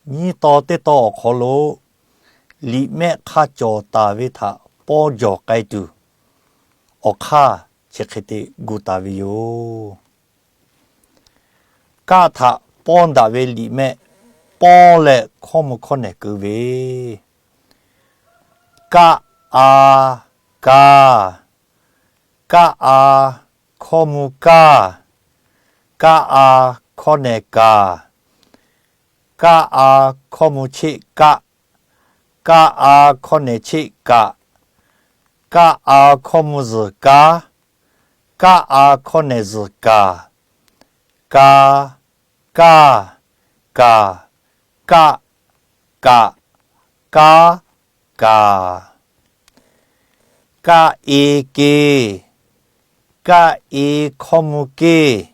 Nyiˇ taw teˇ taw awˬ hk'aw lo liꞈ mehˆ hk'a cawˬ taˍ ve htaꞈ pawˇ jawˬ k'ai tuˬ, awˬ hk'aˇ chi hk'e te gu taˍ ve yoˬ. Kaˆ htaꞈ pawˇ daꞈ ve liꞈ mehˆ pawˇ leh hkawˇ mvuh hkawˇ nehˬ keu ve, kaˆ a, kaˇ, kaˆ a, hkawˇ mvuh kaˇ, kaˆ a, hkawˇ nehˬ kaˍ, kaˆ a, hkawˇ mvuh cheˆ kaˆ, kaˆ a, hkawˇ nehˬ cheˆ kaꞈ, kaˆ a, hkawˇ mvuh zuhˬ kaˉ, kaˆ a, hkawˇ nehˬ zuhˬ kaˍ, ka, kaˇ, kaˍ, kaˆ, kaꞈ, kaˉ, kaˍ. Kaˆ e, ke, kaˆ e, hkawˇ mvuh keˇ,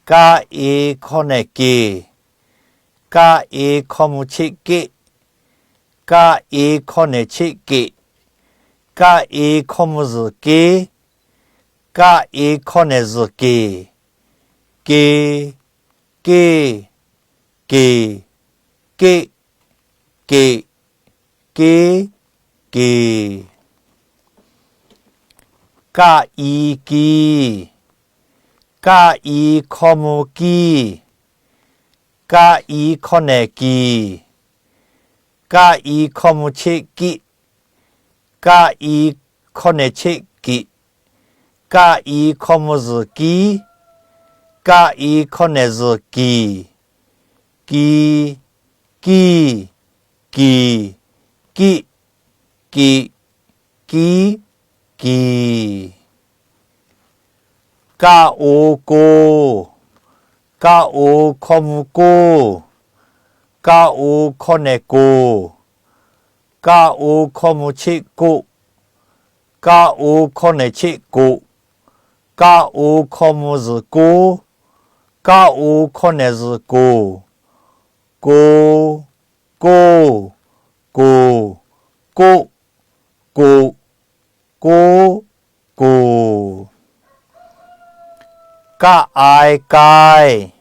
kaˆ e, hkawˇ nehˬ keˍ, kaˆ e, hkawˇ mvuh cheˆ keˆ, kaˆ e, hkawˇ nehˬ cheˆ keꞈ, kaˆ e, hkawˇ mvuh zuhˬ keˉ, kaˆ e, hkawˇ nehˬ zuhˬ keˍ, ke, keˇ, keˍ, keˆ, keꞈ, keˉ, keˍ. Kaˆ i, ki, kaˆ i, hkawˇ mvuh kiˇ, kaˆ i, hkawˇ nehˬ kiˍ, kaˆ i, hkawˇ mvuh cheˆ kiˆ, kaˆ i, hkawˇ nehˬ cheˆ keꞈ, kaˆ i, hkawˇ mvuh zuhˬ kiˉ, kaˆ i, hkawˇ nehˬ zuhˬ kiˍ, ki, kiˇ, kiˍ, kiˆ, keꞈ, kiˉ, kiˍ. Kaˆ o, ko, kaˆ o, hkawˇ mvuh koˇ, kaˆ o, hkawˇ nehˬ koˍ, kaˆ o, hkawˇ mvuh cheˆ koˆ, kaˆ o, hkawˇ nehˬ cheˆ koꞈ, kaˆ o, hkawˇ mvuh zuhˬ koˉ, kaˆ o, hkawˇ nehˬ zuhˬ koˍ, ko, koˇ, koˍ, koˆ, koꞈ, koˉ, koˍ. Kaˆ ai, kai,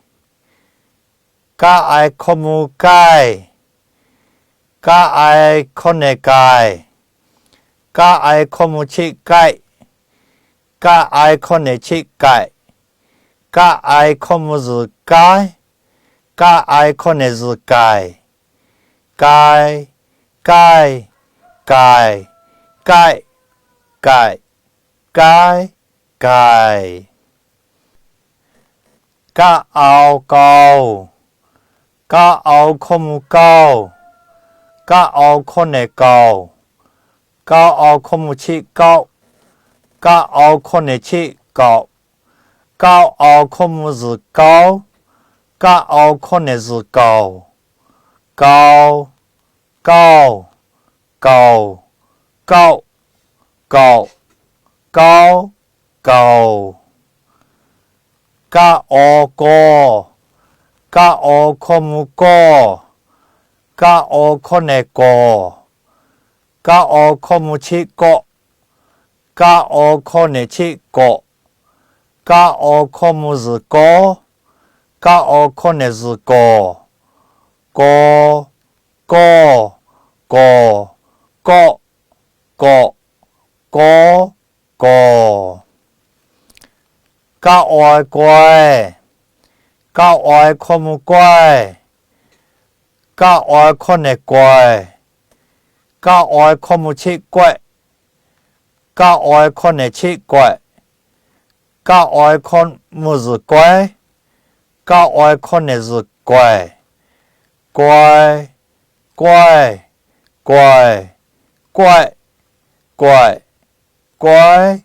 kaˆ ai, hkawˇ mvuh kaiˇ, kaˆ ai, hkawˇ nehˬ kaiˍ, kaˆ ai, hkawˇ mvuh cheˆ kaiˆ, kaˆ ai, hkawˇ nehˬ cheˆ kaiꞈ, kaˆ ai, hkawˇ mvuh zuhˬ kaiˉ, kaˆ ai, hkawˇ nehˬ zuhˬ kaiˍ, kai, kaiˇ, kaiˍ, kaˆ, kaꞈ, kaiˉ, kaiˍ. Kaˆ ao, kau, kaˆ ao, hkawˇ mvuh kauˇ, kaˆ ao, hkawˇ nehˬ kauˍ, kaˆ ao, hkawˇ mvuh cheˆ kauˆ, kaˆ ao, hkawˇ nehˬ cheˆ kauꞈ, kaˆ ao, hkawˇ mvuh zuhˬ kauˉ, kaˆ ao, hkawˇ nehˬ zuhˬ kauˍ, kau, kauˇ, kawˍ, kauˆ, kawꞈ, kauˉ, kawˍ. Kaˆ aw, kaw, kaˆ aw, hkawˇ mvuh kawˇ, kaˆ aw, hkawˇ nehˬ kawˍ, kaˆ aw, hkawˇ mvuh cheˆ kawˆ, kaˆ aw, hkawˇ nehˬ cheˆ kawꞈ, kaˆ aw, hkawˇ mvuh zuhˬ kawˉ, kaˆ aw, hkawˇ nehˬ zuhˬ kawˍ, kaw, kawˇ, kawˍ, kawˆ, kawꞈ, kawˉ, kawˍ. Kaˆ oi, koi, kaˆ oi, hkawˇ mvuh kawehˇ, kaˆ oi, hkawˇ nehˬ kawˍ, kaˆ oi, hkawˇ mvuh cheˆ kawehˆ, kaˆ oi, hkawˇ nehˬ cheˆ kawehꞈ, kaˆ oi, hkawˇ mvuh zuhˬ kawehˉ, kaˆ oi, hkawˇ nehˬ zuhˬ kawehˍ, koi, kawehˇ, kawˍ, kawehˆ, kawehꞈ, kawˉ,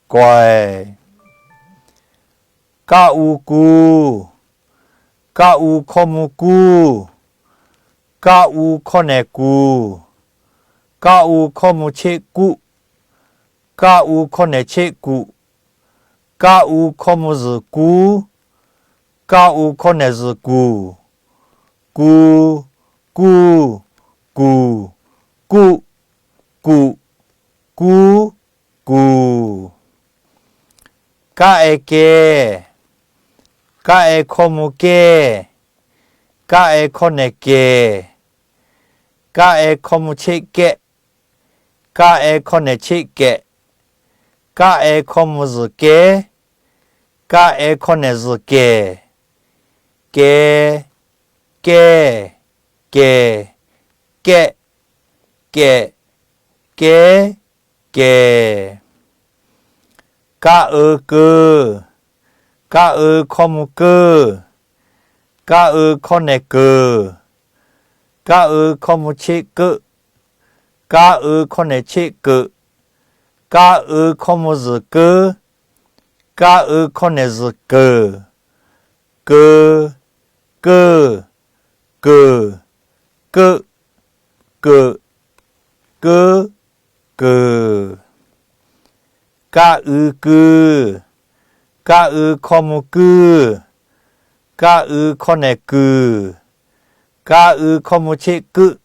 kawehˍ. Kaˆ u, ku, kaˆ u, hkawˇ mvuh kuˇ, kaˆ u, hkawˇ nehˬ kuˍ, kaˆ u, hkawˇ mvuh cheˆ kuˆ, kaˆ u, hkawˇ nehˬ cheˆ kuꞈ, kaˆ u, hkawˇ mvuh zuhˬ kuˉ, kaˆ u, hkawˇ nehˬ zuhˬ kuˍ, ku, kuˇ, kuˍ, kuˆ, kuꞈ, kuˉ, kuˍ. Kaˆ e, ke, kaˆ e, hkawˇ mvuh keˇ, Kaˆ e hkawˇ nehˬ kehˬ. Kaˆ e hkawˇ mvuh cheˆ kehˆ. Kaˆ e hkawˇ nehˬ cheˆ kehꞈ. Kaˆ e hkawˇ mvuh zuhˬ kehˉ. Kaˆ e hkawˇ nehˬ zuhˬ kehˬ. Kehˬ, kehˇ, kehˬ, kehˆ, kehꞈ, kehˉ, kehˬ. Kaˆ ui keu. Kaˆ ui hkawˇ mvuh keuˇ. Kaˆ ui hkawˇ nehˬ keuˬ. Kaˆ ui hkawˇ mvuh cheˆ keuˆ. Kaˆ ui hkawˇ nehˬ cheˆ keuꞈ. Kaˆ ui hkawˇ mvuh zuhˬ keuˉ. Kaˆ ui hkawˇ nehˬ zuhˬ keuˬ. Keu, keuˇ, keuˬ, keuˆ, keuꞈ, keuˉ, keuˬ. Kaˆ ui kui. Kaˆ ui hkawˇ mvuh kuiˇ. Kaˆ ui hkawˇ nehˬ kuiˬ. Kaˆ ui hkawˇ mvuh cheˆ keuˆ.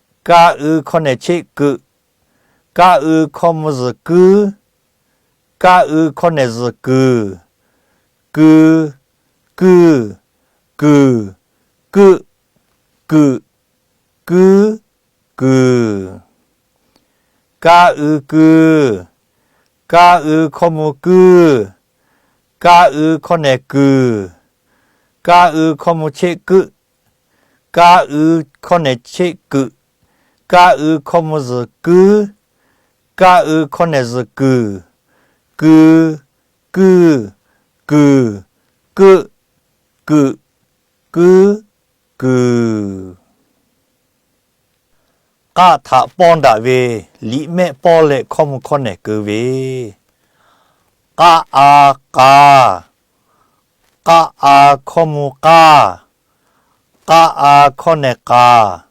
Kaˆ ui hkawˇ nehˬ cheˆ keuꞈ. Kaˆ ui hkawˇ mvuh zuhˬ kuiˉ. Kaˆ ui hkawˇ nehˬ zuhˬ kuiˬ. Kui, kuiˇ, kuiˬ, kuiˆ, kuiꞈ, kuiˉ, kuiˬ. Kaˆ ui kui. Kaˆ ui hkawˇ mvuh kuiˇ. Kaˆ ui hkawˇ nehˬ kuiˬ. Kaˆ ui hkawˇ mvuh cheˆ keuˆ. Kaˆ ui hkawˇ nehˬ cheˆ keuꞈ. Kaˆ ui hkawˇ mvuh zuhˬ kuiˉ. Kaˆ ui hkawˇ nehˬ zuhˬ kuiˬ. Kui, kuiˇ, kuiˬ, kuiˆ, kuiꞈ, kuiˉ, kuiˬ. K'aˆ htaꞈ pawˇ daꞈ ve liꞈ mehˆ pawˇ leh hkawˇ mvuh hkawˇ nehˬ keu ve. K'aˆ a, k'a. K'aˆ a hkawˇ mvuh k'aˇ. K'aˆ a hkawˇ nehˬ k'aˍ.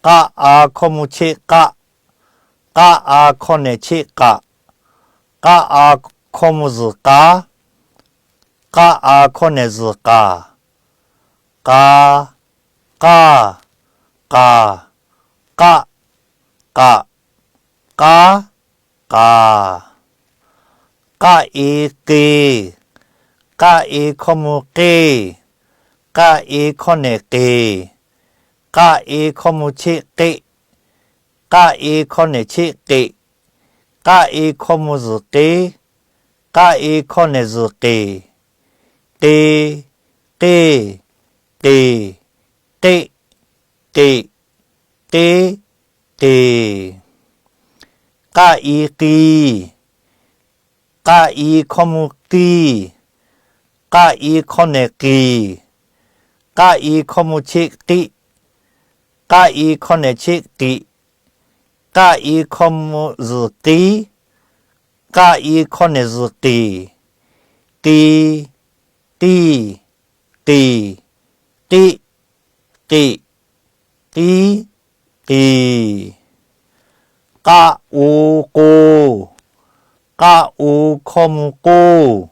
K'aˆ a hkawˇ mvuh cheˆ k'aˆ. K'aˆ a hkawˇ nehˬ cheˆ k'aꞈ. K'aˆ a hkawˇ mvuh zuhˬ k'aˉ. K'aˆ a hkawˇ nehˬ zuhˬ k'aˍ. K'a, k'aˇ, k'aˍ, k'aˆ, k'aꞈ, k'aˉ, k'aˍ. K'aˆ e k'e. K'aˆ e hkawˇ mvuh k'eˇ. K'aˆ e hkawˇ nehˬ k'eˍ. K'aˆ e hkawˇ mvuh cheˆ k'eˆ. K'aˆ e hkawˇ nehˬ cheˆ k'eꞈ. K'aˆ e hkawˇ mvuh zuhˬ k'eˉ. K'aˆ e hkawˇ nehˬ zuhˬ k'eˍ. K'e, k'eˇ, k'eˍ, k'eˆ, k'eꞈ, k'eˍ, k'eˍ. K'aˆ i k'i. K'aˆ i hkawˇ mvuh k'i. K'aˆ i hkawˇ nehˬ k'iˍ. K'aˆ i hkawˇ mvuh cheˆ k'eˆ. K'aˆ i hkawˇ nehˬ cheˆ k'eꞈ. K'aˆ i hkawˇ mvuh zuhˬ k'eˉ. K'aˆ i hkawˇ nehˬ zuhˬ k'eˍ. K'e, k'eˇ, k'eˍ, k'eˆ, k'eꞈ, k'eˍ, k'eˍ. K'aˆ o k'o. K'aˆ o hkawˇ mvuh k'oˇ.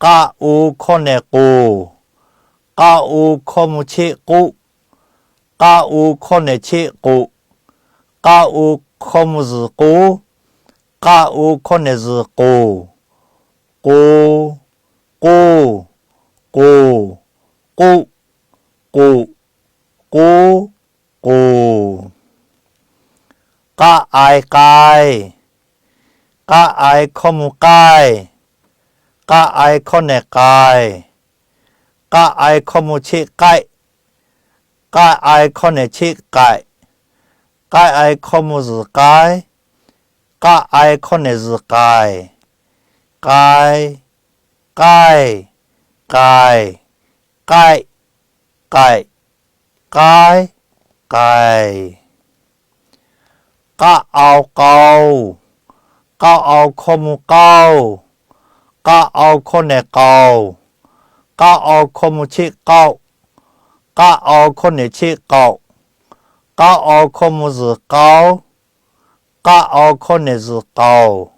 K'aˆ o hkawˇ nehˬ k'oˍ. K'aˆ o hkawˇ mvuh cheˆ k'oˆ. K'aˆ o hkawˇ nehˬ cheˆ k'oꞈ. K'aˆ o hkawˇ mvuh zuhˬ k'o. K'aˆ o hkawˇ nehˬ zuhˬ k'oˍ. K'o, k'oˇ, k'oˍ, k'oˆ, k'oꞈ, k'oˉ, k'oˍ. K'aˆ ai k'ai. K'aˆ ai hkawˇ mvuh k'aiˇ. K'aˆ ai hkawˇ nehˬ k'aiˍ. K'aˆ ai hkawˇ mvuh cheˆ k'aˆ. K'aˆ ai hkawˇ nehˬ cheˆ k'aꞈ. K'aˆ ai hkawˇ mvuh zuhˬ k'aiˉ. K'aˆ ai hkawˇ nehˬ zuhˬ k'aiˍ. K'ai, k'aiˇ, k'aiˍ, k'aˆ, k'aꞈ, k'aiˉ, k'aiˍ. K'aˆ ao k'au. K'aˆ ao hkawˇ mvuh k'auˇ. K'aˆ ao hkawˇ nehˬ k'aoˍ. K'aˆ ao hkawˇ mvuh cheˆ k'aoˆ. K'aˆ ao hkawˇ nehˬ cheˆ k'aoꞈ. K'aˆ ao hkawˇ mvuh zuhˬ k'auˉ. K'aˆ ao hkawˇ nehˬ zuhˬ k'aoˍ.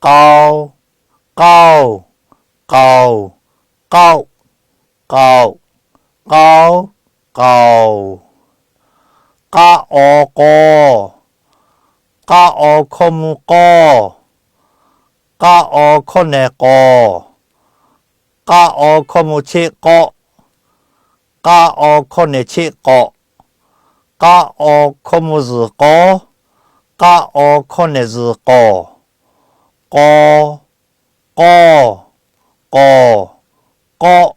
K'au, k'auˇ, k'aoˍ, k'aˆ, k'aꞈ, k'aiˉ, k'aoˍ. K'aˆ o k'aw. K'aˆ o hkawˇ mvuh k'awˇ. K'aˆ o hkawˇ nehˬ k'aoˍ. K'aˆ o hkawˇ mvuh cheˆ k'awˆ. K'aˆ aw hkawˇ nehˬ cheˆ k'awꞈ. K'aˆ aw hkawˇ mvuh zuhˬ k'awˉ. K'aˆ aw hkawˇ nehˬ zuhˬ k'awˬ. K'aw, k'awˇ, k'awˬ, k'awˆ,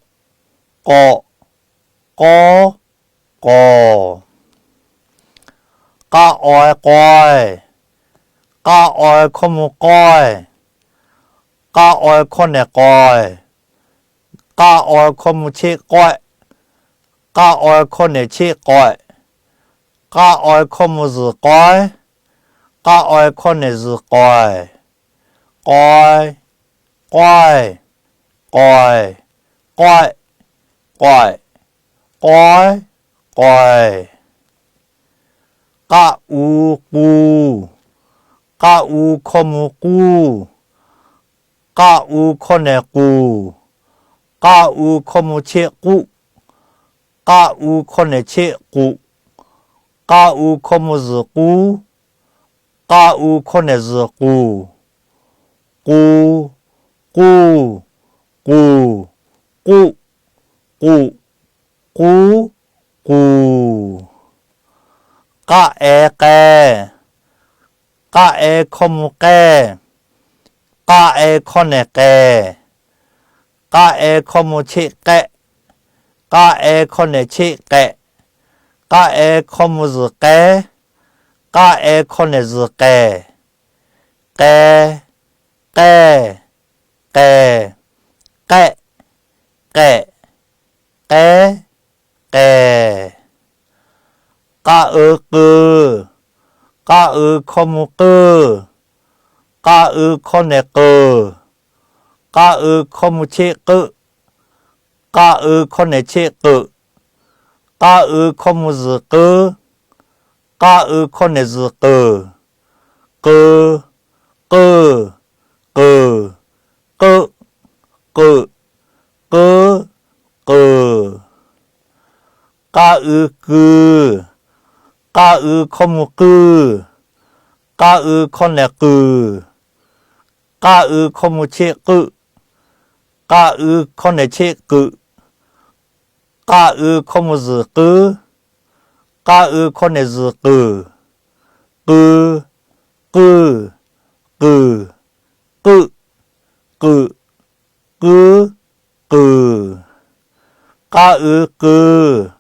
k'awꞈ, k'awˉ, k'awˬ. K'aˆ aw k'aweh. K'aˆ aw hkawˇ mvuh k'awehˇ. K'aˆ aw hkawˇ nehˬ k'awˍ. K'aˆ aw hkawˇ mvuh cheˆ k'awehˆ. K'aˆ aw hkawˇ nehˬ cheˆ k'awꞈ. K'aˆ aw hkawˇ mvuh zuhˬ k'awˉ. K'aˆ aw hkawˇ nehˬ zuhˬ k'awˍ. K'aweh, k'awehˇ, k'aweh, k'awehˆ, k'awꞈ, k'awehˉ, k'awehˬ. K'aˆ u k'uˬ. K'aˆ u hkawˇ mvuh k'uˇ. K'aˆ u hkawˇ nehˬ k'uˬ. K'aˆ u hkawˇ mvuh cheˆ k'uˆ. K'aˆ u hkawˇ nehˬ cheˆ k'uꞈ. K'aˆ u hkawˇ mvuh zuhˬ k'uˉ. K'aˆ u hkawˇ nehˬ zuhˬ k'uˬ. K'u, k'uˇ, k'uˬ, k'uˆ, k'uꞈ, k'uˉ, k'uˬ. K'aˆ e k'eh. K'aˆ e hkawˇ mvuh k'ehˇ. K'aˆ e hkawˇ nehˬ k'ehˬ. K'aˆ e hkawˇ mvuh cheˆ k'ehˆ. K'aˆ e hkawˇ nehˬ cheˆ k'ehꞈ. K'aˆ e hkawˇ mvuh zuhˬ k'ehˉ. K'aˆ e hkawˇ nehˬ zuhˬ k'ehˬ. K'e, k'ehˇ, k'ehˬ, k'ehˆ, k'ehꞈ, k'ehˉ, k'ehˬ. K'aˆ u k'uiˬ. K'aˆ u hkawˇ mvuh k'uiˇ. K'aˆ u hkawˇ nehˬ k'uiˬ. K'aˆ u hkawˇ mvuh cheˆ k'uiˆ. K'aˆ u hkawˇ nehˬ cheˆ k'uiꞈ. K'aˆ u hkawˇ mvuh zuhˬ k'uiˉ. K'aˆ u hkawˇ nehˬ zuhˬ k'uiˬ. K'ui, k'uiˇ, k'uiˬ, k'uiˆ, k'uiꞈ, k'uiˉ, k'uiˬ. K'aˆ u kuiˬ. K'aˆ u hkawˇ mvuh k'uiˇ. K'aˆ u hkawˇ nehˬ k'uiˬ. K'aˆ u hkawˇ mvuh cheˆ k'uiˆ. K'aˆ u hkawˇ nehˬ cheˆ k'uiꞈ. K'aˆ u hkawˇ mvuh zuhˬ k'uiˉ. K'aˆ u hkawˇ nehˬ zuhˬ k'uiˬ. K'ui, k'uiˇ, k'uiˬ, k'uiˆ, k'uiꞈ, k'uiˉ, k'uiˬ. K'aˆ u kuiˬ.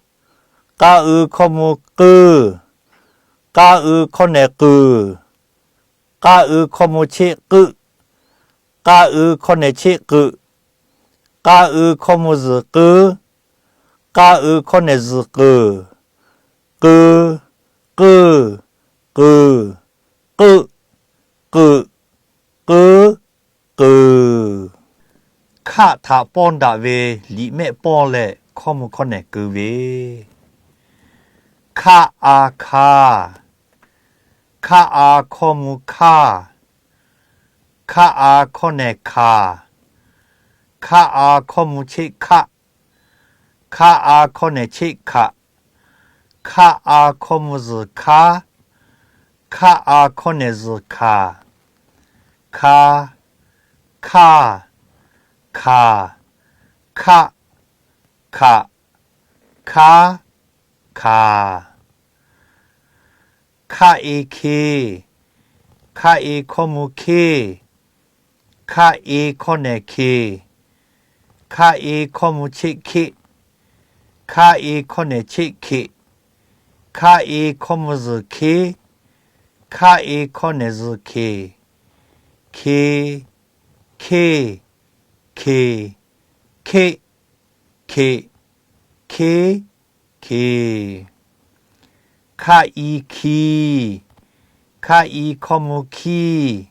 K'aˆ u hkawˇ mvuh k'uiˇ. K'aˆ u hkawˇ nehˬ k'uiˬ. K'aˆ u hkawˇ mvuh cheˆ k'uiˆ. K'aˆ u hkawˇ nehˬ cheˆ k'uiꞈ. K'aˆ u hkawˇ mvuh zuhˬ k'uiˉ. K'aˆ u hkawˇ nehˬ zuhˬ k'uiˬ. K'ui, k'uiˇ, k'uiˬ, k'uiˆ, k'uiꞈ, k'uiˉ, k'uiˬ. Hkaˆ htaꞈ pawˇ daꞈ ve liꞈ mehˆ pawˇ leh hkawˇ mvuh hkawˇ nehˬ keu ve. Hkaˆ a hkaˇ. Hkaˆ a hkawˇ mvuh hkaˇ. Hkaˆ a hkawˇ nehˬ hkaˍ. Hkaˆ a hkawˇ mvuh cheˆ hkaˆ. Hkaˆ a hkawˇ nehˬ cheˆ hkaꞈ. Hkaˆ a hkawˇ mvuh zuhˬ hkaˉ. Hkaˆ a hkawˇ nehˬ zuhˬ hkaˍ. Hka, hkaˇ, hkaˍ, hkaˆ, hkaꞈ, hkaˉ, hkaˍ. Hkaˆ e hkeˇ. Hkaˆ e hkawˇ mvuh hkeˇ. Hkaˆ e hkawˇ nehˬ hkeˍ. Hkaˆ e hkawˇ mvuh cheˆ hkeˆ. Hkaˆ e hkawˇ nehˬ cheˆ hkeꞈ. Hkaˆ e hkawˇ mvuh zuhˬ hkeˉ. Hkaˆ e hkawˇ nehˬ zuhˬ hkeˍ. Hke, hkeˇ, hkeˍ, hkeˆ, hkeꞈ, hkeˉ, hkeˍ. Hkaˆ i hkiˇ. Hkaˆ i hkawˇ mvuh hkiˇ.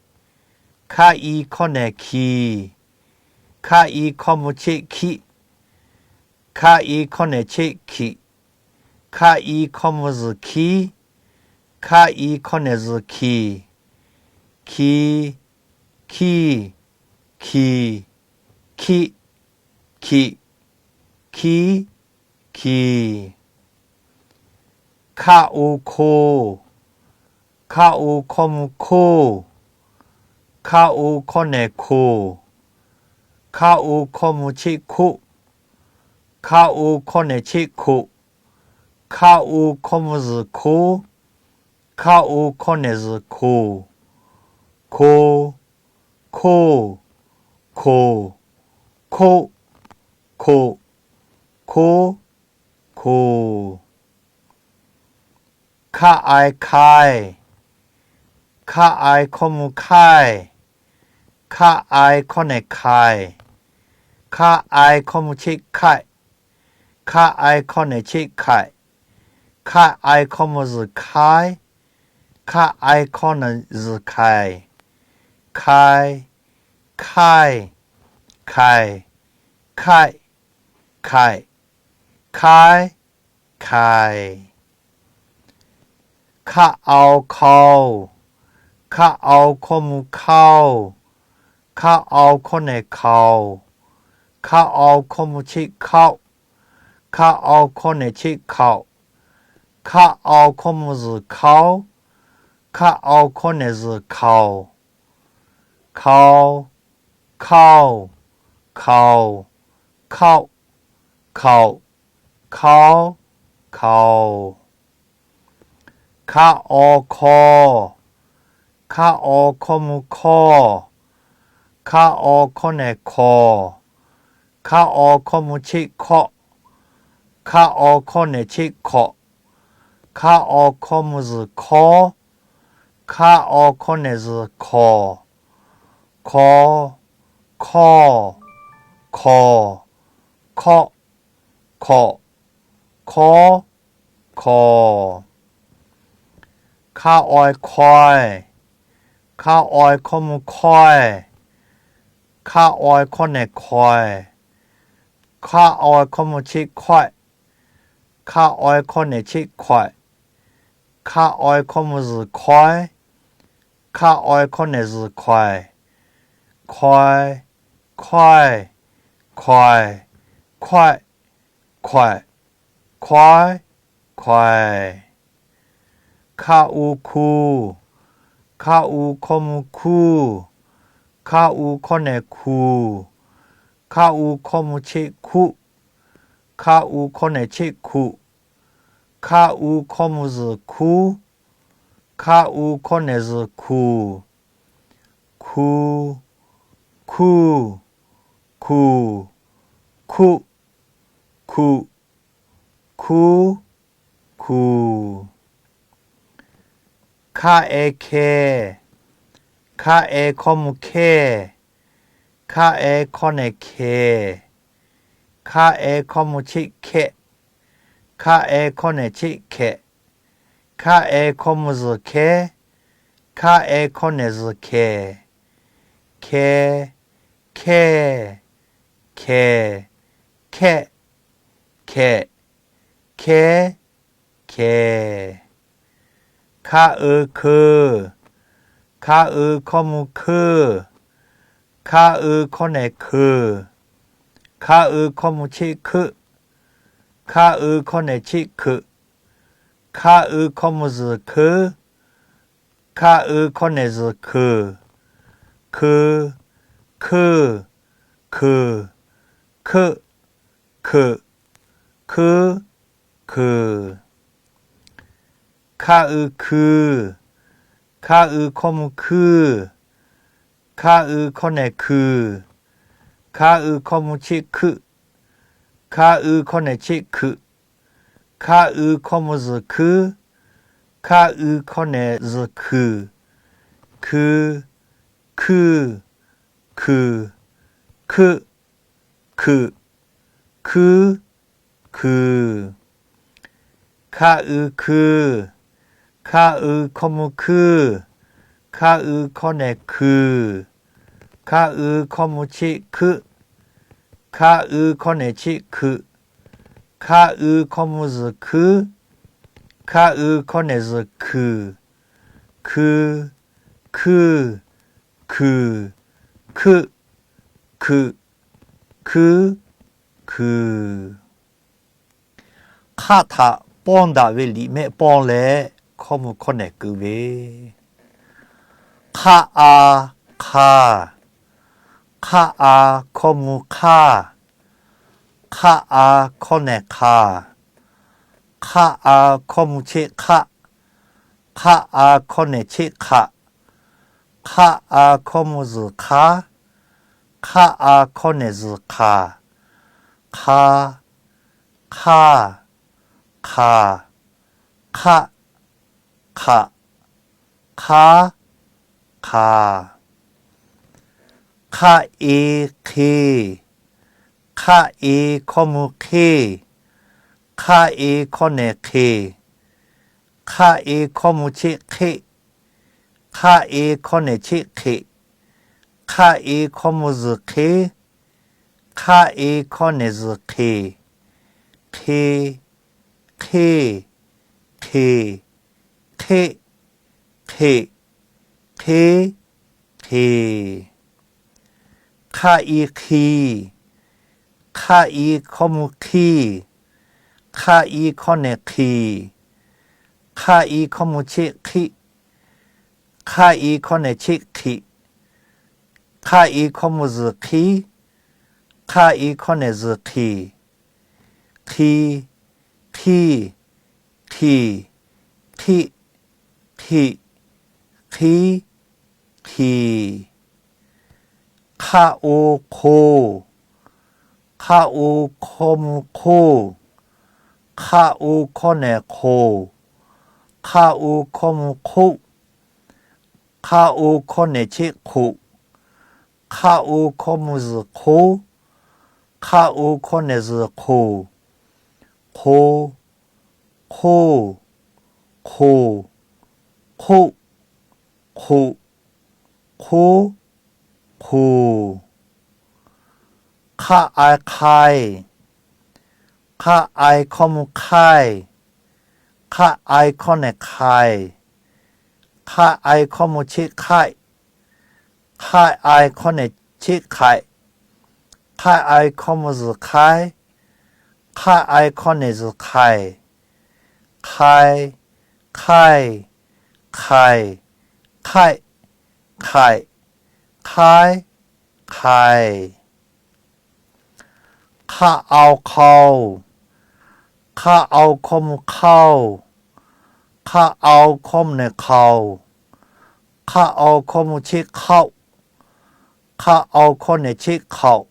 Hkaˆ i hkawˇ nehˬ hkiˍ. Hkaˆ i hkawˇ mvuh cheˆ hkiˆ. Hkaˆ i hkawˇ nehˬ cheˆ hkiꞈ. Hkaˆ i hkawˇ mvuh zuhˬ hkiˉ. Hkaˆ i hkawˇ nehˬ zuhˬ hkiˍ. Hki, hkiˇ, hkiˍ, hkiˆ, hkiꞈ, hkiˉ, hkiˍ. Hkaˆ o hkoˇ. Hkaˆ o hkawˇ mvuh hkoˇ. Hkaˆ o hkawˇ nehˬ hkoˍ. Hkaˆ o hkawˇ mvuh cheˆ hkoˆ. Hkaˆ u hkawˇ nehˬ cheˆ hkoꞈ. Hkaˆ u hkawˇ mvuh zuhˬ hkoˉ. Hkaˆ u hkawˇ nehˬ zuhˬ hkoˍ. Hkoˍ, hkoˇ, hkoˍ, hkoˆ, hkoꞈ, hkoˉ, hkoˍ. Hkaˆ ai hk'ai. Hkaˆ ai hkawˇ mvuh hk'aiˇ. Hkaˆ ai hkawˇ nehˬ hk'aiˍ. Hkaˆ ai hkawˇ mvuh cheˆ hk'aiˆ. Hkaˆ ai hkawˇ nehˬ cheˆ hk'aiꞈ. Hkaˆ ai hkawˇ mvuh zuhˬ hk'aiˉ. Hkaˆ ai hkawˇ nehˬ zuhˬ hk'aiˍ. Hk'ai, hk'aiˇ, hk'aiˍ, hk'aiˆ, hk'aiꞈ, hk'aiˍ, hk'aiˍ. Hkaˆ au hk'au. Hkaˆ au hkawˇ mvuh hk'auˇ. Hkaˆ au hkawˇ nehˬ hk'aoˍ. Hkaˆ au hkawˇ mvuh cheˆ hk'auˆ. Hkaˆ au hkawˇ nehˬ cheˆ hk'aoꞈ. Hkaˆ au hkawˇ mvuh zuhˬ hk'auˉ. Hkaˆ au hkawˇ nehˬ zuhˬ hk'aoˍ. Hk'au, hk'auˇ, hk'aoˍ, hk'auˆ, hk'aoꞈ, hk'auˉ, hk'aoˍ. Hkaˆ aw hkaw. Hkaˆ aw hkawˇ mvuh hkawˇ. Hkaˆ aw hkawˇ nehˬ hkaoˍ. Hkaˆ aw hkawˇ mvuh cheˆ hkawˆ. Hkaˆ aw hkawˇ nehˬ cheˆ hkawꞈ. Hkaˆ aw hkawˇ mvuh zuhˬ hkawˉ. Hkaˆ aw hkawˇ nehˬ zuhˬ hkawˍ. Hkaw, hkawˇ, hkaoˍ, hkawˆ, hkaoꞈ, hkawˉ, hkaw. Hkaˆ oi hkaweh. Hkaˆ oi hkawˇ mvuh hkaweh. Hkaˆ oi hkawˇ nehˬ hkaweh. Hkaˆ oi hkawˇ mvuh cheˆ hkawehˆ. Hkaˆ oi hkawˇ nehˬ cheˆ hkawehꞈ. Hkaˆ oi hkawˇ mvuh zuhˬ hkawehˉ. Hkaˆ oi hkawˇ nehˬ zuhˬ hkawehˍ. Hkaweh, hkawehˇ, hkawehˍ, hkawehˆ, hkawehꞈ, hkawehˉ, hkawehˍ. Hkaˆ u hkuˇ. Hkaˆ u hkawˇ mvuh hkuˇ. Hkaˆ u hkawˇ nehˬ hkuˬ. Hkaˆ u hkawˇ mvuh cheˆ hkuˆ. Hkaˆ u hkawˇ nehˬ cheˆ hkuꞈ. Hkaˆ u hkawˇ mvuh zuhˬ hkuˉ. Hkaˆ u hkawˇ nehˬ zuhˬ hkuˬ. Hku, hkuˇ, hkuˬ, hkuˆ, hkuꞈ, hkuˉ, hkuˬ. Hkaˆ e hkeh. Hkaˆ e hkawˇ mvuh hkehˇ. Hkaˆ e hkawˇ nehˬ hkehˍ. Hkaˆ e hkawˇ mvuh cheˆ hkehˆ. Hkaˆ e hkawˇ nehˬ cheˆ hkehꞈ. Hkaˆ e hkawˇ mvuh zuhˬ hkehˉ. Hkaˆ e hkawˇ nehˬ zuhˬ hkehˍ. Hkeh, hkehˇ, hkehˍ, hkehˆ, hkehꞈ, hkehˉ, hkehˍ. Hkaˆ ui hkeu. Hkaˆ ui hkawˇ mvuh hkeuˇ. Hkaˆ ui hkawˇ nehˬ hkeuˬ. Hkaˆ ui hkawˇ mvuh cheˆ hkeuˆ. Hkaˆ ui hkawˇ nehˬ cheˆ hkeuꞈ. Hkaˆ ui hkawˇ mvuh zuhˬ hkeuˉ. Hkaˆ ui hkawˇ nehˬ zuhˬ hkeuˬ. Hkeu, hkeuˇ, hkeuˬ, hkeuˆ, hkeuꞈ, hkeuˉ, hkeuˬ. Hkaˆ ui hkui. Hkaˆ ui hkawˇ mvuh hkuˇ. Hkaˆ ui hkawˇ nehˬ hkuiˬ. Hkaˆ ui hkawˇ mvuh cheˆ hkuˆ. Hkaˆ ui hkawˇ nehˬ cheˆ hkuiꞈ. Hkaˆ ui hkawˇ mvuh zuhˬ hkuiˉ. Hkaˆ ui hkawˇ nehˬ zuhˬ hkuiˬ. Hkui, hkuiˇ, hkuiˬ, hkuiˆ, hkuiꞈ, hkuiˉ, hkuiˬ. Hkaˆ ui hkui. Hkaˆ ui hkawˇ mvuh hkuiˇ. Hkaˆ ui hkawˇ nehˬ hkuiˬ. Hkaˆ ui hkawˇ mvuh cheˆ hkuˆ. Hkaˆ ui hkawˇ nehˬ cheˆ hkuiꞈ. Hkaˆ ui hkawˇ mvuh zuhˬ hkuiˉ. Hkaˆ ui hkawˇ nehˬ zuhˬ hkuiˬ. Hkui, hkuiˇ, hkuiˬ, hkuiˆ, hkuiꞈ, hkuiˉ, hkuiˬ. Hk'aˆ htaꞈ pawˇ daꞈ ve liꞈ mehˆ pawˇ leh hkawˇ mvuh hkawˇ nehˬ keu ve. Hk'aˆ a, hk'aˇ. Hk'aˆ a hkawˇ mvuh hk'aˇ. Hk'aˆ a hkawˇ nehˬ hk'aˬ. Hk'aˆ a hkawˇ mvuh cheˆ hk'aˆ. Hk'aˆ a hkawˇ nehˬ cheˆ hk'aꞈ. Hk'aˆ a hkawˇ mvuh zuhˬ hk'aˉ. Hk'aˆ a hkawˇ nehˬ zuhˬ hk'aˬ. Hk'a, hk'aˇ, hk'aˬ, hk'aˆ, hk'aꞈ, hk'aˉ, hk'aˬ. Hk'aˆ e hk'e. Hk'aˆ e hkawˇ mvuh hk'eˇ. Hk'aˆ e hkawˇ nehˬ hk'eˬ. Hk'aˆ e hkawˇ mvuh cheˆ hk'eˆ. Hk'aˆ e hkawˇ nehˬ cheˆ hk'eꞈ. Hk'aˆ e hkawˇ mvuh zuhˬ hk'eˉ. Hk'aˆ e hkawˇ nehˬ zuhˬ hk'eˬ. Hk'e, hk'eˇ, hk'eˬ, hk'eˆ, hk'eꞈ, hk'eˇ, hk'eˬ. Hk'aˆ i hk'i. Hk'aˆ i hkawˇ mvuh hk'eˇ. Hk'aˆ i hkawˇ nehˬ hk'eˬ. Hk'aˆ i hkawˇ mvuh cheˆ hk'eˆ. Hk'aˆ i hkawˇ nehˬ cheˆ hk'eꞈ. Hk'aˆ i hkawˇ mvuh zuhˬ hk'eˉ. Hk'aˆ i hkawˇ nehˬ zuhˬ hk'eˬ. Hk'e, hk'eˇ, hk'eˬ, hk'eˆ, hk'eꞈ, hk'eˇ, hk'eˬ. Hk'aˆ o hk'o. Hk'aˆ o hkawˇ mvuh hk'oˇ. Hk'aˆ o hkawˇ nehˬ hk'oˬ. Hk'aˆ o hkawˇ mvuh hk'oˆ. Hk'aˆ o hkawˇ nehˬ cheˆ hk'oꞈ. Hk'aˆ o hkawˇ mvuh zuhˬ hk'oˉ. Hk'aˆ o hkawˇ nehˬ zuhˬ hk'oˬ. Hk'o, hk'oˇ, hk'oˬ, hk'oˆ, hk'oꞈ, hk'oˉ, hk'oˬ. Hk'aˆ ai hk'ai. Hk'aˆ ai hkawˇ mvuh hk'aiˇ. Hk'aˆ ai hkawˇ nehˬ hk'aiˬ. Hk'aˆ ai hkawˇ mvuh cheˆ hk'aiˆ. Hk'aˆ ai hkawˇ nehˬ cheˆ hk'aiꞈ. Hk'aˆ ai hkawˇ mvuh zuhˬ hk'aiˉ. Hk'aˆ ai hkawˇ nehˬ zuhˬ hk'aiˬ. Hk'ai, hk'aiˇ, hk'aiˍ, hk'aiˆ, hk'aiꞈ, hk'aiˉ, hk'ai. Hk'aˆ ao hk'aoˇ. Hk'aˆ ao hkawˇ mvuh hk'aoˇ. Hk'aˆ ao hkawˇ nehˬ hk'aoˬ. Hk'aˆ ao hkawˇ mvuh cheˆ hk'aoˆ. Hk'aˆ ao hkawˇ nehˬ cheˆ hk'aoꞈ.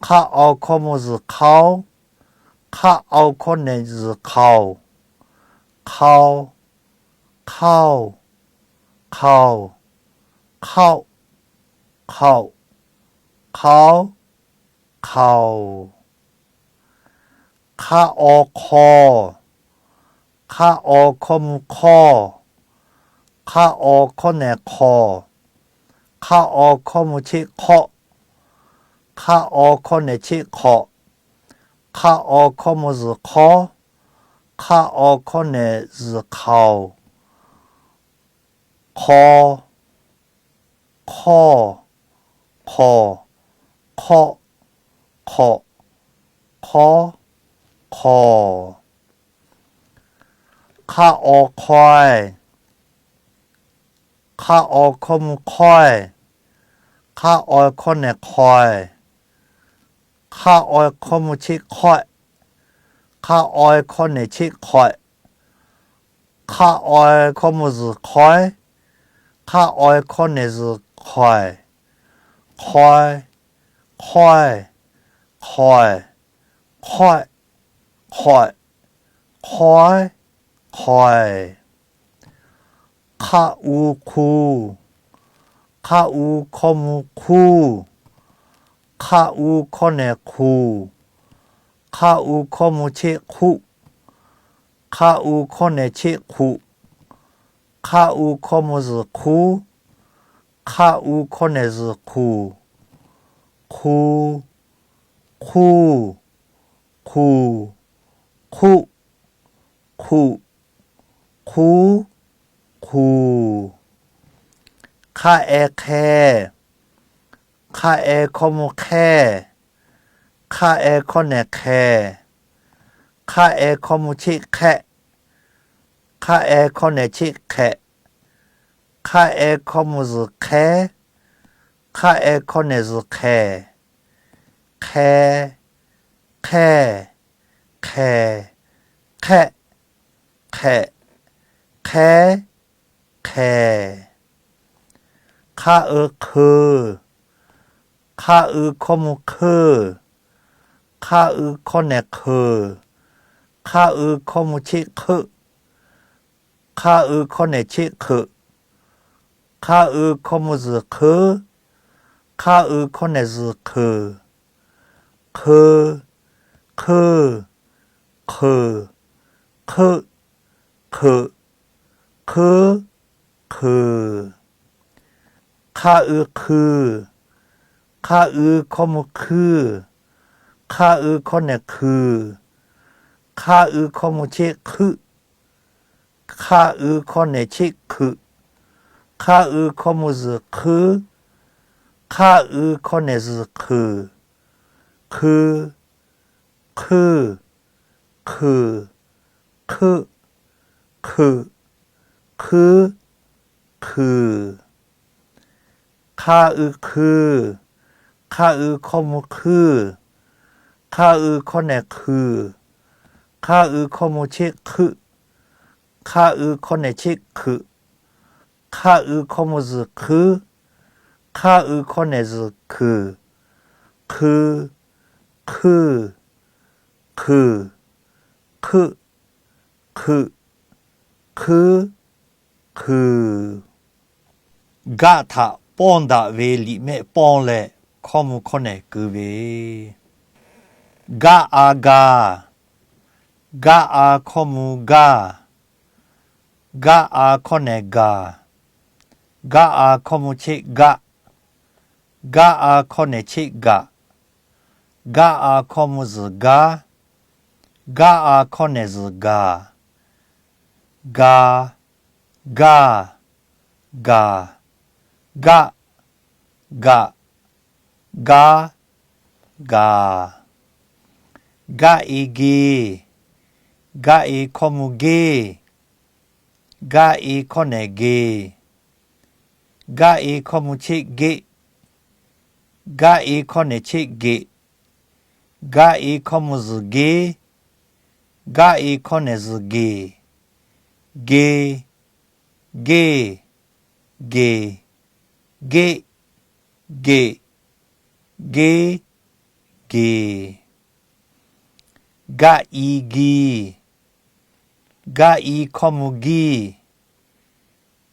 Hk'aˆ ao hkawˇ mvuh zuhˬ hk'aoˉ. Hk'aˆ ao hkawˇ nehˬ zuhˬ hk'aoˬ. Hk'ao, hk'aoˇ, hk'aoˬ, hk'aoˆ, hk'aoꞈ, hk'aoˍ, hk'aoˍ. Hk'aˆ aw hk'aw. Hk'aˆ aw hkawˇ mvuh hk'awˇ. Hk'aˆ aw hkawˇ nehˬ hk'aoˬ. Hk'aˆ aw hkawˇ mvuh cheˆ hk'awˆ. Hk'aˆ aw hkawˇ nehˬ cheˆ hk'awꞈ. Hk'aˆ aw hkawˇ mvuh zuhˬ hk'awˉ. Hk'aˆ aw hkawˇ nehˬ zuhˬ hk'aoˬ. Hk'aw, hk'awˇ, hk'aoˬ, hk'awˆ, hk'awꞈ, hk'awˉ, hk'aoˍ. Hk'aˆ aw hk'aweh. Hk'aˆ aw hkawˇ mvuh hk'aweh. Hk'aˆ aw hkawˇ nehˬ hk'aoˬ. Hk'aˆ aw hkawˇ mvuh cheˆ hk'awˆ. Hk'aˆ aw hkawˇ nehˬ cheˆ hk'awꞈ. Hk'aˆ aw hkawˇ mvuh zuhˬ hk'awehˉ. Hk'aˆ aw hkawˇ nehˬ zuhˬ hk'aoˬ. Hk'aweh, hk'awehˇ, hk'awehˍ, hk'awehˆ, hk'awꞈ, hk'awehˉ, hk'aweh. Hk'aˆ u hk'u. Hk'aˆ u hkawˇ mvuh hk'uˇ. Hk'aˆ u hkawˇ nehˬ hk'uˬ. Hk'aˆ u hkawˇ mvuh cheˆ hk'uˆ. Hk'aˆ u hkawˇ nehˬ cheˆ hk'uꞈ. Hk'aˆ u hkawˇ mvuh zuhˬ hk'uˉ. Hk'aˆ u hkawˇ nehˬ zuhˬ hk'uˬ. Hk'u, hk'uˇ, hk'uˬ, hk'uˆ, hk'uꞈ, hk'uˉ, hk'uˬ. Hk'aˆ e hk'e. Hk'aˆ e hkawˇ mvuh hk'ehˇ. Hk'aˆ e hkawˇ nehˬ hk'ehˍ. Hk'aˆ e hkawˇ mvuh cheˆ hk'ehˆ. Hk'aˆ e hkawˇ nehˬ cheˆ hk'ehꞈ. Hk'aˆ e hkawˇ mvuh zuhˬ hk'ehˉ. Hk'aˆ e hkawˇ nehˬ zuhˬ hk'ehˍ. Hk'e, Hk'e, hk'e, hk'ehˆ, hk'ehꞈ, hk'e, hk'e. Hk'a uiˍ hk'euꞈ. Hk'a uiˍ hkawˇ mvuh hk'euˇ. Hk'a uiˍ hkawˇ nehˬ hk'euˍ. Hk'a uiˍ hkawˇ mvuh cheˆ hk'euˆ. Hk'a uiˍ hkawˇ nehˬ cheˆ hk'euꞈ. Hk'a uiˍ hkawˇ mvuh zuhˬ hk'euˉ. Hk'a uiˍ hkawˇ nehˬ zuhˬ hk'euˍ. Hk'eu, hk'euˇ, hk'euˍ, hk'euˆ, hk'euꞈ, hk'euˉ, hk'euˍ. Hk'a uiˍ hk'uiˬ. Hk'a uiˍ hkawˇ mvuh hk'uiˇ. Hk'a uiˍ hkawˇ nehˬ hk'uiˬ. Hk'a uiˍ hkawˇ mvuh cheˆ hk'uˆ. Hk'a uiˍ hkawˇ nehˬ cheˆ hk'uiꞈ. Hk'a uiˍ hkawˇ mvuh zuhˬ hk'euˉ. Hk'a uiˍ hkawˇ nehˬ zuhˬ hk'euˍ. Hk'ui, hk'euˇ, hk'uiˬ, hk'euꞈ, hk'euˆ, hk'euˍ, hk'ui. Hk'a uiˍ hk'uiˬ. Hk'a uiˍ hkawˇ mvuh hk'uiˇ. Hk'a uiˍ hkawˇ nehˬ hk'uiˬ. Hk'a uiˍ hkawˇ mvuh cheˆ hk'uˆ. Hk'a uiˍ hkawˇ nehˬ cheˆ hk'uiꞈ. Hk'a uiˍ hkawˇ mvuh zuhˬ hk'euˉ. Hk'a uiˍ hkawˇ nehˬ zuhˬ hk'euˍ. Hk'ui, hk'euˇ, hk'uiˬ, hk'euˆ, hk'euꞈ, hk'euˍ, hk'ui. Gaˆ htaꞈ pawˇ daꞈ ve liꞈ mehˆ pawˇ leh hkawˇ mvuh hkawˇ nehˬ keu ve. Gaˆ a ga. Gaˆ a hkawˇ mvuh gaˇ. Gaˆ a hkawˇ nehˬ gaˬ. Gaˆ a hkawˇ mvuh cheˆ gaˆ. Gaˆ a hkawˇ nehˬ cheˆ gaꞈ. Gaˆ a hkawˇ mvuh zuhˬ gaˇ. Gaˆ a hkawˇ nehˬ zuhˬ gaˬ. Ga, gaˇ, gaˬ, gaˆ, gaꞈ, gaˇ, gaˬ. Gaˆ e ge. Gaˆ e hkawˇ mvuh geˇ. Gaˆ e hkawˇ nehˬ geˬ. Gaˆ e hkawˇ mvuh cheˆ geˆ. Gaˆ e hkawˇ nehˬ cheˆ geꞈ. Gaˆ e hkawˇ mvuh zuhˬ geˇ. Gaˆ e hkawˇ nehˬ zuhˬ geˬ. Ge, geˇ, geˬ, geˆ, geꞈ, geˇ, geˬ. Gaˆ i gi. Gaˆ i hkawˇ mvuh giˇ.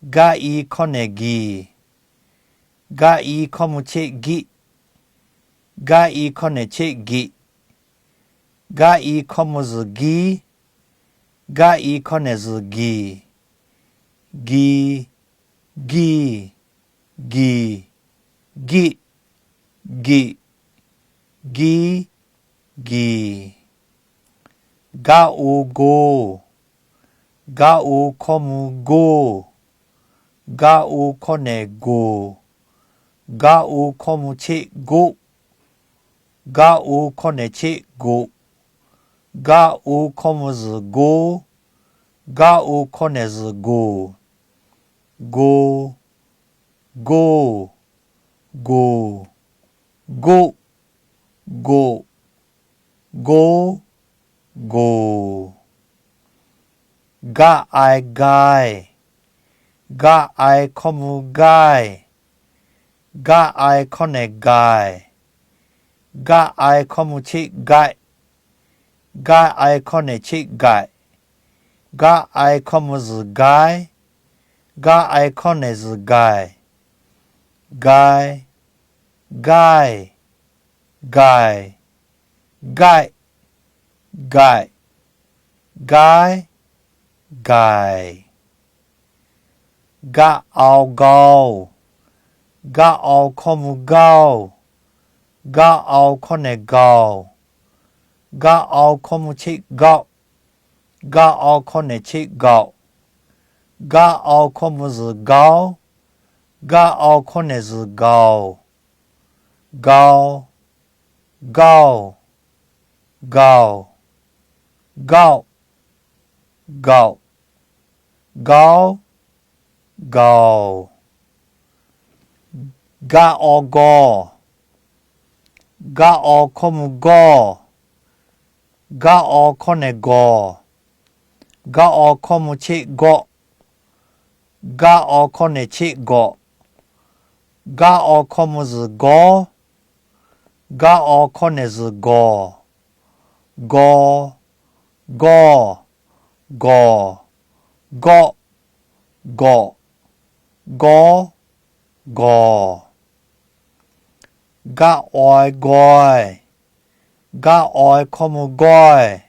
Gaˆ i hkawˇ nehˬ giˬ. Gaˆ i hkawˇ mvuh cheˆ giˆ. Gaˆ i hkawˇ nehˬ cheˆ geꞈ. Gaˆ i hkawˇ mvuh zuhˬ giˇ. Gaˆ i hkawˇ nehˬ zuhˬ geˬ. Gi, giˇ, geˬ, geˆ, geꞈ, giˇ, geˬ. Gaˆ o go. Gaˆ o hkawˇ mvuh goˇ. Gaˆ o hkawˇ nehˬ goˬ. Gaˆ o hkawˇ mvuh cheˆ goˆ. Gaˆ o hkawˇ nehˬ cheˆ goꞈ. Gaˆ o hkawˇ mvuh zuhˬ goˇ. Gaˆ o hkawˇ nehˬ zuhˬ goˬ. Go, goˇ, goˬ, goˆ, goꞈ, goˇ, goˬ. Gaˆ ai gaiˇ. Gaˆ ai hkawˇ mvuh gaiˇ. Gaˆ ai hkawˇ nehˬ gaiˬ. Gaˆ ai hkawˇ mvuh cheˆ gaiˆ. Gaˆ ai hkawˇ nehˬ cheˆ gaiꞈ. Gaˆ ai hkawˇ mvuh zuhˬ gaiˉ. Gaˆ ai hkawˇ nehˬ zuhˬ gaiˬ. Gai, gaiˇ, gaiˬ, gaiˆ, gaiꞈ, gaiˉ, gaiˬ. Gaˆ ao gauˇ. Gaˆ ao hkawˇ mvuh gauˇ. Gaˆ ao hkawˇ nehˬ gauˬ. Gaˆ ao hkawˇ mvuh cheˆ gauˆ. Gaˆ ao hkawˇ nehˬ cheˆ gauꞈ. Gaˆ ao hkawˇ mvuh zuhˬ gauˉ. Gaˆ ao hkawˇ nehˬ zuhˬ gauˬ. Gau, gauˇ, gauˬ, gauˆ, gauꞈ, gauˉ, gauˬ. Gaˆ o gawˇ. Gaˆ o hkawˇ mvuh gawˇ. Gaˇ aw hkawˇ nehˬ gawˬ. Gaˇ aw hkawˇ mvuh cheˆ gawˆ. Gaˇ aw hkawˇ nehˬ cheˆ gawꞈ. Gaˇ aw hkawˇ mvuh zuhˬ gawˉ. Gaˇ aw hkawˇ nehˬ zuhˬ gawˬ. Gaw, gawˇ, gawˬ, gawˆ, gawꞈ, gawˉ, gawˬ. Gaˇ aw gaweh. Gaˇ aw hkawˇ mvuh gaweh.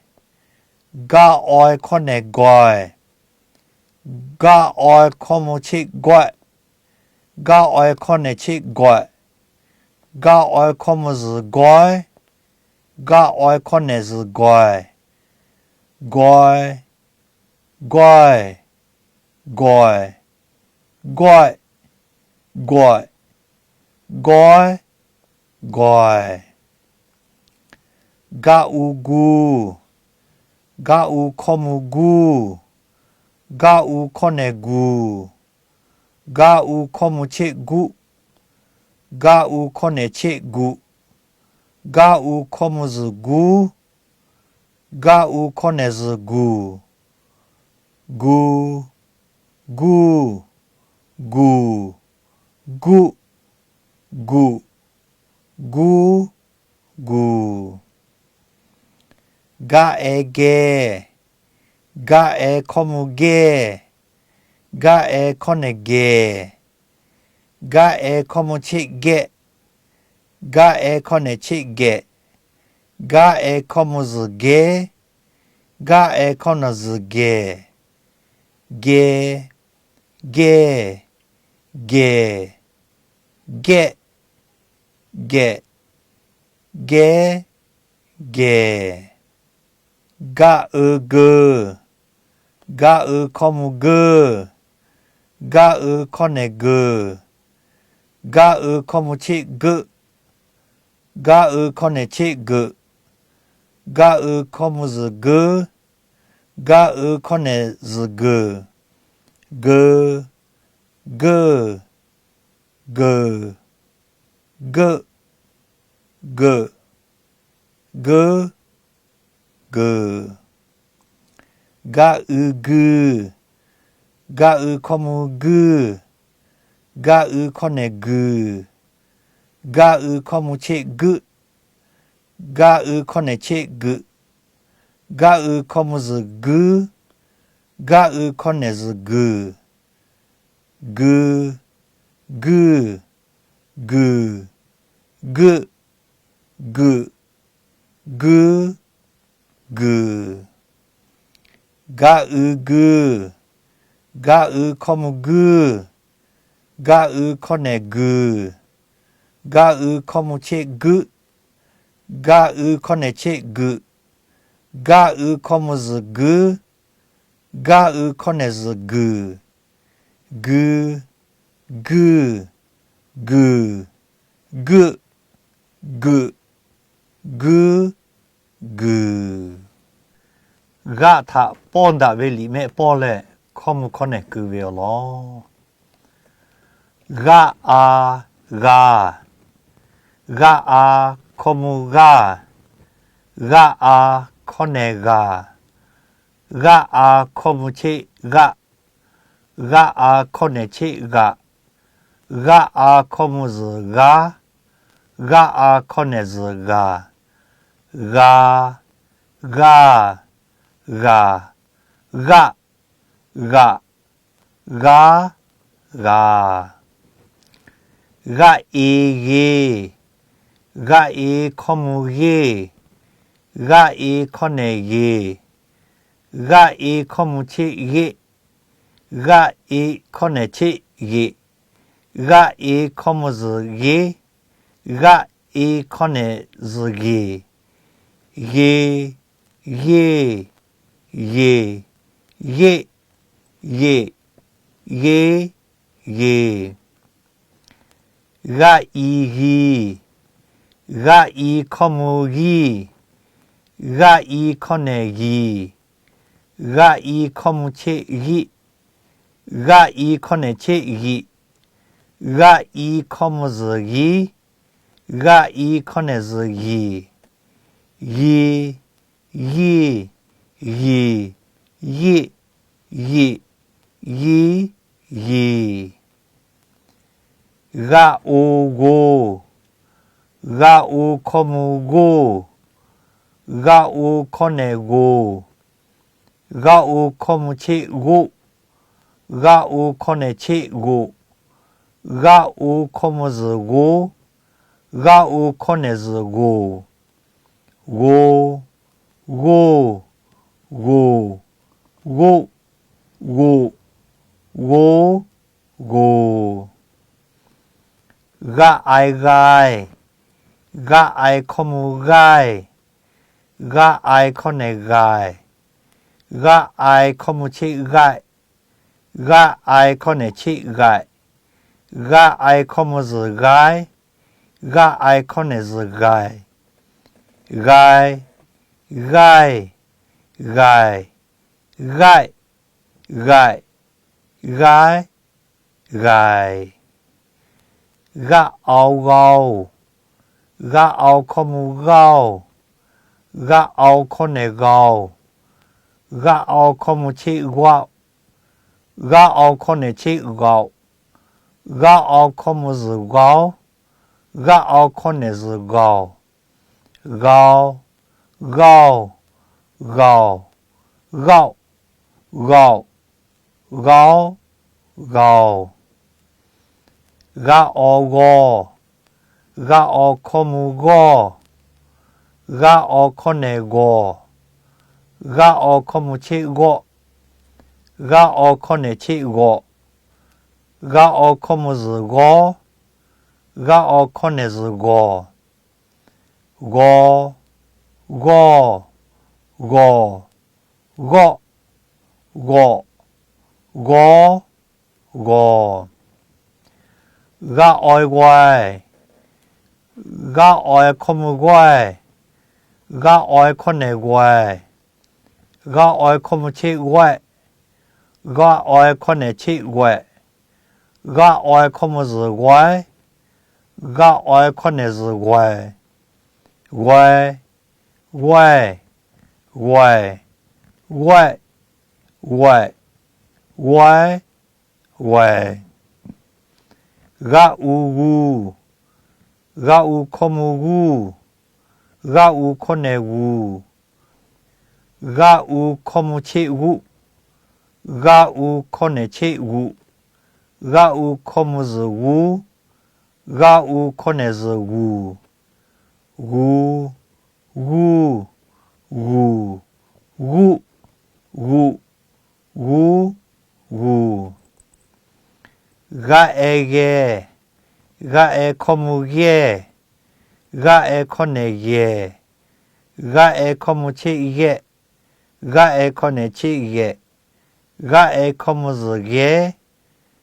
Gaˇ aw hkawˇ nehˬ gaweh. Gaˇ aw hkawˇ mvuh cheˆ gawehˆ. Gaˇ aw hkawˇ nehˬ cheˆ gawehꞈ. Gaˇ aw hkawˇ mvuh zuhˬ gawehˉ. Gaˇ aw hkawˇ nehˬ zuhˬ gawehˬ. Gaweh, gawehˬ, gawehˬ, gawehꞈ, gawꞈ, gawˉ, gawehˬ. Gaˇ u guˇ. Gaˇ u hkawˇ mvuh guˇ. Gaˇ u hkawˇ nehˬ guˬ. Gaˇ u hkawˇ mvuh cheˆ guˆ. Gaˇ u hkawˇ nehˬ cheˆ guꞈ. Gaˇ u hkawˇ mvuh zuhˬ guˉ. Gaˇ u hkawˇ nehˬ zuhˬ guˬ. Gu, guˇ, guˬ, guˆ, guꞈ, guˉ, guˬ. Gaˇ e geh. Gaˇ e hkawˇ mvuh gehˇ. Gaˇ e hkawˇ nehˬ gehˬ. Gaˇ e hkawˇ mvuh cheˆ gehˆ. Gaˇ e hkawˇ nehˬ cheˆ gehꞈ. Gaˇ e hkawˇ mvuh zuhˬ gehˉ. Gaˇ e hkawˇ nehˬ zuhˬ gehˬ. Ge, gehˇ, gehˬ, gehˆ, gehꞈ, gehˉ, gehˬ. Gaˇ u geuˬ. Gaˇ u hkawˇ mvuh geuˇ. Gaˇ u hkawˇ nehˬ geuˬ. Gaˇ u hkawˇ mvuh cheˆ geuˆ. Gaˇ u hkawˇ nehˬ cheˆ geuꞈ. Gaˇ u hkawˇ mvuh zuhˬ geuˉ. Gaˇ u hkawˇ nehˬ zuhˬ geuˬ. Geu, geuˬ, geuˬ, geuˆ, geuꞈ, geuˉ, geuˬ. Gaˇ u guiˬ. Gaˇ u hkawˇ mvuh guiˇ. Gaˇ u hkawˇ nehˬ guiˬ. Gaˇ u hkawˇ mvuh cheˆ guiˆ. Gaˇ u hkawˇ nehˬ cheˆ guiꞈ. Gaˇ u hkawˇ mvuh zuhˬ guiˉ. Gaˇ u hkawˇ nehˬ zuhˬ guiˬ. Gui, guiˬ, guiˬ, guˆ, guiꞈ, guiˉ, guiˬ. Gaˇ u guiˬ. Gaˇ u hkawˇ mvuh guiˇ. Gaˇ u hkawˇ nehˬ guiˬ. Gaˇ u hkawˇ mvuh cheˆ guiˆ. Gaˇ u hkawˇ nehˬ cheˆ guiꞈ. Gaˇ u hkawˇ mvuh zuhˬ guiˉ. Gaˇ u hkawˇ nehˬ zuhˬ guiˬ. Gui, guiˬ, guiˬ, guˆ, guiꞈ, guiˉ, guiˬ. G'aˆ htaꞈ pawˇ daꞈ ve liꞈ mehˆ pawˇ leh hkawˇ mvuh hkawˇ nehˬ keu ve awˬ lawn. G'aˆ a, g'aˬ. G'aˆ a hkawˇ mvuh g'aˇ. G'aˆ a hkawˇ nehˬ g'aˬ. G'aˆ a hkawˇ mvuh cheˆ g'aˆ. G'aˆ a hkawˇ nehˬ cheˆ g'aꞈ. G'aˆ a hkawˇ mvuh zuhˬ g'aˇ. G'aˆ a hkawˇ nehˬ zuhˬ g'aˬ. G'a, g'aˇ, g'aˬ, g'aˆ, g'aꞈ, g'aˉ, g'aˬ. G'aˆ e g'eˇ. G'aˆ e hkawˇ mvuh g'eˇ. G'aˆ e hkawˇ nehˬ g'eˬ. G'aˆ e hkawˇ mvuh cheˆ g'eˆ. G'aˆ e hkawˇ nehˬ cheˆ g'eꞈ. G'aˆ e hkawˇ mvuh zuhˬ g'eˇ. G'aˆ e hkawˇ nehˬ zuhˬ g'eˬ. G'e, g'eˇ, g'eˬ, g'eˆ, g'eꞈ, g'eˇ, g'eˬ. G'aˆ i g'iˇ. G'aˆ i hkawˇ mvuh g'iˇ. G'aˆ i hkawˇ nehˬ g'iˬ. G'aˆ i hkawˇ mvuh cheˆ g'iˆ. G'aˆ i hkawˇ nehˬ cheˆ g'iꞈ. G'aˆ i hkawˇ mvuh zuhˬ g'iˉ. G'aˆ i hkawˇ nehˬ zuhˬ g'iˬ. G'i, yiˇ, yiˍ, yiˆ, yiꞈ, yiˇ, yiˍ. G'aˆ o g'oˇ, g'aˆ o hkawˇ mvuh g'oˇ, g'aˆ o hkawˇ nehˬ g'oˍ, g'aˆ o hkawˇ mvuh cheˆ g'oˆ, g'aˆ o hkawˇ nehˬ cheˆ g'oꞈ, g'aˆ o hkawˇ mvuh zuhˬ g'oˍ, g'aˆ o hkawˇ nehˬ zuhˬ g'oˍ. G'o, g'oˇ, g'oˍ, g'oˆ, g'oꞈ, g'oˍ, g'oˍ. G'aˆ ai g'ai, g'aˆ ai hkawˇ mvuh g'aiˇ, g'aˆ ai hkawˇ nehˬ g'aiˬ, g'aˆ ai hkawˇ mvuh cheˆ g'aˆ, g'aˆ ai hkawˇ nehˬ cheˆ g'aiꞈ, g'aˆ ai hkawˇ mvuh zuhˬ g'aiˉ, g'aˆ ai hkawˇ nehˬ zuhˬ g'aiˬ. Ghai, g'aiˇ, ghaiˬ, g'aˆ, g'aiꞈ, g'aiˉ, ghaiˬ. G'aˆ au g'aoˇ, g'aˆ au hkawˇ mvuh g'aoˇ, g'aˆ au hkawˇ nehˬ g'aoˬ, g'aˆ au hkawˇ mvuh cheˆ g'aˆ, g'aˆ au hkawˇ nehˬ cheˆ g'aoꞈ, g'aˆ au hkawˇ mvuh zuhˬ g'aoˉ, g'aˆ au hkawˇ nehˬ zuhˬ g'aoˬ. G'ao, g'aoˇ, g'aoˬ, g'aˆ, g'aoꞈ, g'aoˍ, g'aoˍ. G'aˆ o g'aw, g'aˆ o hkawˇ mvuh g'awˇ, g'aˆ o hkawˇ nehˬ g'awˬ, g'aˆ o hkawˇ mvuh cheˆ g'awˆ, g'aˆ o hkawˇ nehˬ cheˆ g'awꞈ, g'aˆ o hkawˇ mvuh zuhˬ g'awˉ, g'aˆ o hkawˇ nehˬ zuhˬ g'awˬ. G'aw, g'awˇ, g'awˬ, g'aˆ, g'aoꞈ, g'aoˍ, g'aoˍ. G'aˆ o g'aw, g'aˆ o hkawˇ mvuh g'awˇ, g'aˆ o hkawˇ nehˬ g'awˬ, g'aˆ o hkawˇ mvuh cheˆ g'awˆ, g'aˆ o hkawˇ nehˬ cheˆ g'awꞈ, g'aˆ o hkawˇ mvuh zuhˬ g'awˉ, g'aˆ o hkawˇ nehˬ zuhˬ g'awˬ. G'aweh, g'aweh, g'aweh, g'aweh, g'aweh, g'aweh. G'aˆ u g'uˇ, g'aˆ u hkawˇ mvuh g'uˇ, g'aˆ u hkawˇ nehˬ g'uˬ, g'aˆ u hkawˇ mvuh cheˆ g'uˆ, g'aˆ u hkawˇ nehˬ cheˆ g'uꞈ, g'aˆ u hkawˇ mvuh zuhˬ g'uˉ, g'aˆ u hkawˇ nehˬ zuhˬ g'uˬ. G'uˬ, g'uˇ, g'uˬ, g'uˆ, g'uꞈ, g'uˉ, g'uˬ. G'aˆ e g'eh, g'aˆ e hkawˇ mvuh g'ehˇ, g'aˆ e hkawˇ nehˬ g'ehˬ, g'aˆ e hkawˇ mvuh cheˆ g'ehˆ, g'aˆ e hkawˇ nehˬ cheˆ g'ehꞈ, g'aˆ e hkawˇ mvuh zuhˬ g'ehˉ,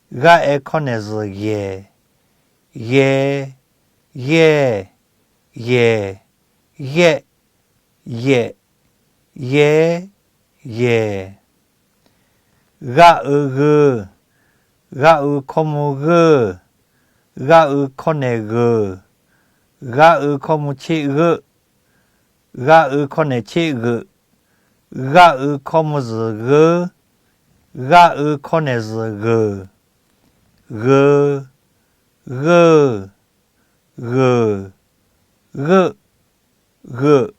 g'aˆ e hkawˇ nehˬ zuhˬ g'ehˬ. G'eh, g'ehˇ, g'ehˬ, g'ehˆ, g'ehꞈ, g'ehˉ, g'ehˬ. G'aˆ u g'uiˬ, g'aˆ u hkawˇ mvuh g'uiˇ, g'aˆ u hkawˇ nehˬ g'uiˬ, g'aˆ u hkawˇ mvuh cheˆ g'euˆ, g'aˆ u hkawˇ nehˬ cheˆ g'euꞈ, g'aˆ u hkawˇ mvuh zuhˬ g'euˉ, g'aˆ u hkawˇ nehˬ zuhˬ g'uiˬ. G'uiˬ, g'uiˇ, g'uiˬ,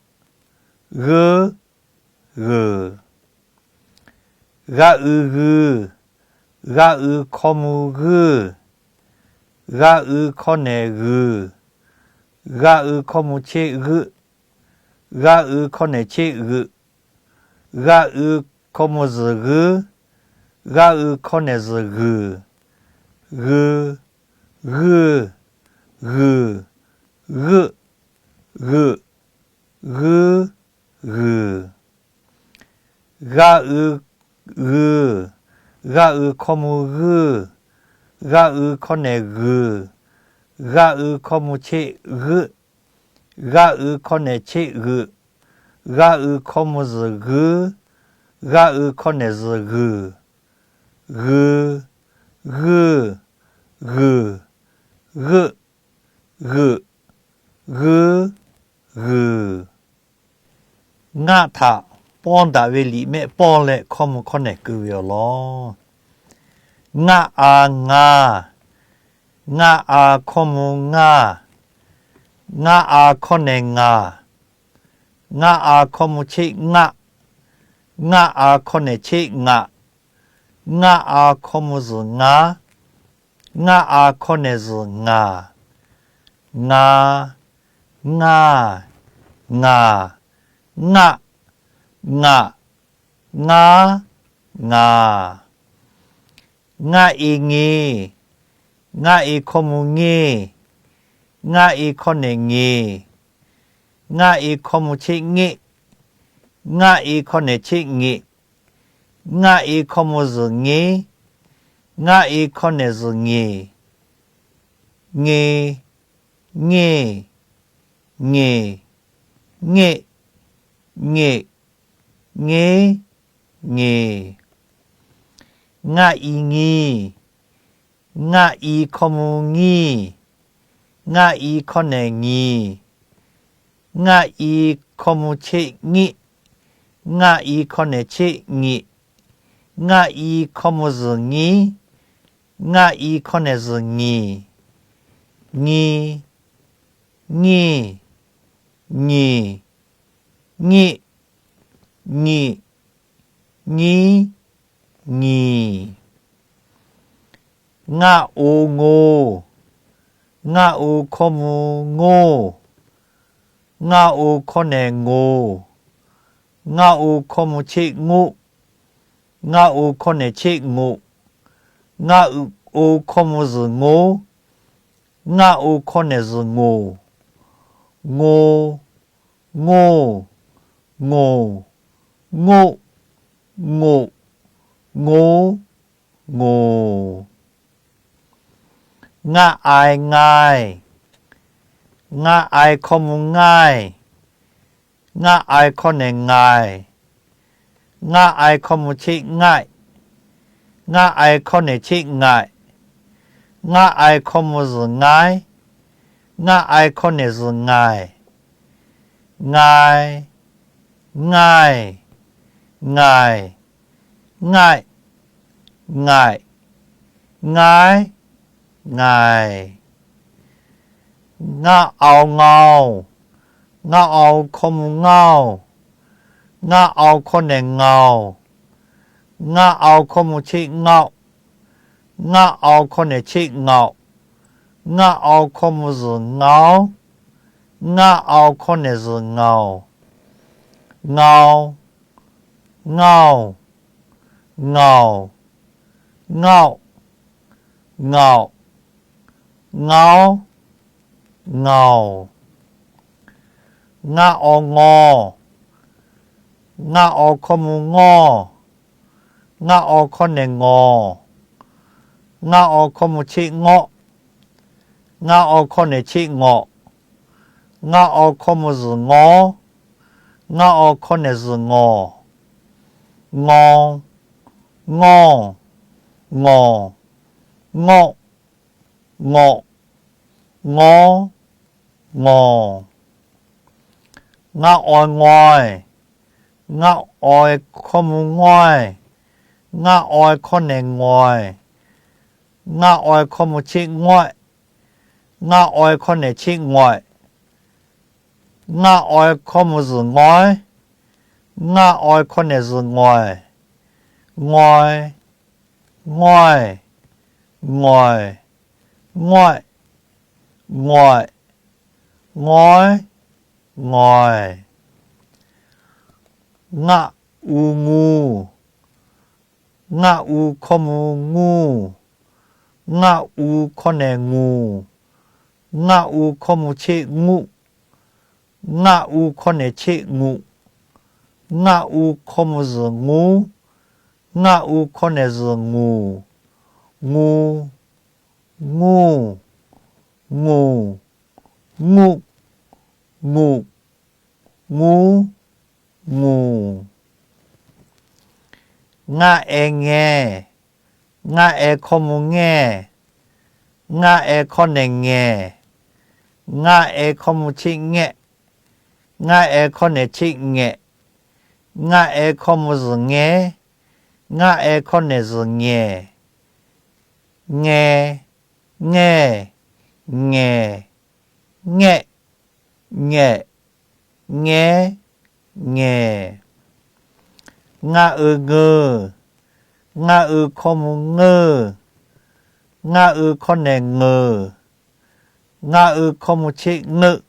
g'euˆ, g'euꞈ, g'uiˉ, g'uiˬ. G'aˆ u g'uiˬ, g'aˆ u hkawˇ mvuh g'uiˇ, g'aˆ u hkawˇ nehˬ g'uiˬ, g'aˆ u hkawˇ mvuh cheˆ g'euˆ, g'aˆ u hkawˇ nehˬ cheˆ g'euꞈ, g'aˆ u hkawˇ mvuh zuhˬ g'uiˉ, g'aˆ u hkawˇ nehˬ zuhˬ g'uiˬ. G'uiˬ, g'uiˇ, g'uiˬ, g'euˆ, g'euꞈ, g'uiˉ, g'uiˬ. G'aˆ u g'uiˬ, g'aˆ u hkawˇ mvuh g'uiˇ, g'aˆ u hkawˇ nehˬ g'uiˬ, g'aˆ u hkawˇ mvuh cheˆ g'euˆ, g'aˆ u hkawˇ nehˬ cheˆ g'euꞈ, g'aˆ u hkawˇ mvuh zuhˬ g'uiˉ, g'aˆ u hkawˇ nehˬ zuhˬ g'uiˬ. G'uiˬ, g'uiˇ, g'uiˬ, g'euˆ, g'euꞈ, g'uiˉ, g'uiˬ. Ngaˆ htaꞈ pawˇ daꞈ ve liꞈ mehˆ pawˇ leh hkawˇ mvuh hkawˇ nehˬ keu ve awˬ lawn. Ngaˆ a ngaˬ. Ngaˆ a hkawˇ mvuh ngaˇ. Ngaˆ a hkawˇ nehˬ ngaˬ. Ngaˆ a hkawˇ mvuh cheˆ ngaˆ. Ngaˆ a hkawˇ nehˬ cheˆ ngaꞈ. Ngaˆ a hkawˇ mvuh zuhˬ ngaˉ. Ngaˆ a hkawˇ nehˬ zuhˬ ngaˬ. Nga, ngaˬ, ngaˬ, ngaˆ, ngaꞈ, ngaˉ, ngaˬ. Ngaˆ e nge. Ngaˆ e hkawˇ mvuh ngeˇ. Ngaˆ e hkawˇ nehˬ ngeˬ. Ngaˆ e hkawˇ mvuh cheˆ ngeˆ. Ngaˆ e hkawˇ nehˬ cheˆ ngeꞈ. Ngaˆ e hkawˇ mvuh zuhˬ ngeˉ. Ngaˆ e hkawˇ nehˬ zuhˬ ngeˬ. Nge, ngeˇ, ngeˬ, ngeˆ, ngeꞈ, ngeˉ, ngeˬ. Ngaˆ i ngi. Ngaˆ i hkawˇ mvuh ngiˇ. Ngaˆ i hkawˇ nehˬ ngiˬ. Ngaˆ i hkawˇ mvuh cheˆ ngiˆ. Ngaˆ i hkawˇ nehˬ cheˆ ngiꞈ. Ngaˆ i hkawˇ mvuh zuhˬ ngiˉ. Ngaˆ i hkawˇ nehˬ zuhˬ ngiˬ. Ngi, ngiˇ, ngiˬ, ngiˆ, ngiꞈ, ngiˉ, ngiˬ. Ngaˆ o ngo. Ngaˆ o hkawˇ mvuh ngoˇ. Ngaˆ o hkawˇ nehˬ ngoˬ. Ngaˆ o hkawˇ mvuh cheˆ ngoˆ. Ngaˆ o hkawˇ nehˬ cheˆ ngoꞈ. Ngaˆ o hkawˇ mvuh zuhˬ ngoˉ. Ngaˆ o hkawˇ nehˬ zuhˬ ngoˬ. Ngo, ngoˇ, ngoˬ, ngoˆ, ngoꞈ, ngoˉ, ngoˬ. Ngaˆ ai ngaiˇ. Ngaˆ ai hkawˇ mvuh ngaiˇ. Ngaˆ ai hkawˇ nehˬ ngaiˬ. Ngaˆ ai hkawˇ mvuh cheˆ ngaiˆ. Ngaˆ ai hkawˇ nehˬ cheˆ ngaiꞈ. Ngaˆ ai hkawˇ mvuh zuhˬ ngaiˉ. Ngaˆ ai hkawˇ nehˬ zuhˬ ngaiˬ. Ngai, ngaiˇ, ngaiˬ, ngaiˆ, ngaiꞈ, ngaiˉ, ngaiˬ. Ngaˆ ao ngaoˬ. Ngaˆ ao hkawˇ mvuh ngaoˇ. Ngaˆ ao hkawˇ nehˬ ngaoˬ. Ngaˆ ao hkawˇ mvuh cheˆ ngaoˆ. Ngaˆ ao hkawˇ nehˬ cheˆ ngaoꞈ. Ngaˆ ao hkawˇ mvuh zuhˬ ngaoˉ. Ngaˆ ao hkawˇ nehˬ zuhˬ ngaoˬ. Ngao, ngaoˬ, ngaoˬ, ngaoˆ, ngaoꞈ, ngaoˉ, ngaoˬ. Ngaˆ o ngaw. Ngaˆ o hkawˇ mvuh ngawˇ. Ngaˆ o hkawˇ nehˬ ngawˬ. Ngaˆ o hkawˇ mvuh cheˆ ngawˆ. Ngaˆ o hkawˇ nehˬ cheˆ ngawꞈ. Ngaˆ o hkawˇ mvuh zuhˬ ngawˉ. Ngaˆ o hkawˇ nehˬ zuhˬ ngawˬ. Ngaw, ngawˇ, ngawˬ, ngawˆ, ngawꞈ, ngawˉ, ngawˬ. Ngaˆ o ngaweh. Ngaˆ o hkawˇ mvuh ngawehˇ. Ngaˆ o hkawˇ nehˬ ngaweh. Ngaˆ o hkawˇ mvuh cheˆ ngawehˆ. Ngaˆ o hkawˇ nehˬ cheˆ ngawehꞈ. Ngaˆ o hkawˇ mvuh zuhˬ ngawehˉ. Ngaˆ o hkawˇ nehˬ zuhˬ ngawehˍ. Ngaweh, ngawehˇ, ngawehˍ, ngawehˆ, ngawehꞈ, ngawˉ, ngawehˍ. Ngaˆ u ngu. Ngaˆ u hkawˇ mvuh nguˇ. Ngaˆ u hkawˇ nehˬ nguˬ. Ngaˆ u hkawˇ mvuh cheˆ nguˆ. Ngaˆ u hkawˇ nehˬ cheˆ nguꞈ. Ngaˆ u hkawˇ mvuh zuhˬ nguˉ. Ngaˆ u hkawˇ nehˬ zuhˬ nguˬ. Ngu, nguˇ, nguˬ, nguˆ, nguꞈ, nguˉ, nguˬ. Ngaˆ e ngeh. Ngaˆ e hkawˇ mvuh ngehˇ. Ngaˆ e hkawˇ nehˬ ngehˬ. Ngaˆ e hkawˇ mvuh cheˆ ngehˆ. Ngaˆ e hkawˇ nehˬ cheˆ ngehꞈ. Ngaˆ e hkawˇ mvuh zuhˬ ngeh. Ngaˆ e hkawˇ nehˬ zuhˬ nyehˬ. Ngeh, ngehˇ, ngehˬ, ngehˆ, ngehꞈ, ngehˉ, ngehˬ. Ngaˆ ui ngeu. Ngaˆ ui hkawˇ mvuh ngeuˇ. Ngaˆ ui hkawˇ nehˬ ngeuˬ. Ngaˆ ui hkawˇ mvuh cheˆ ngeuˆ.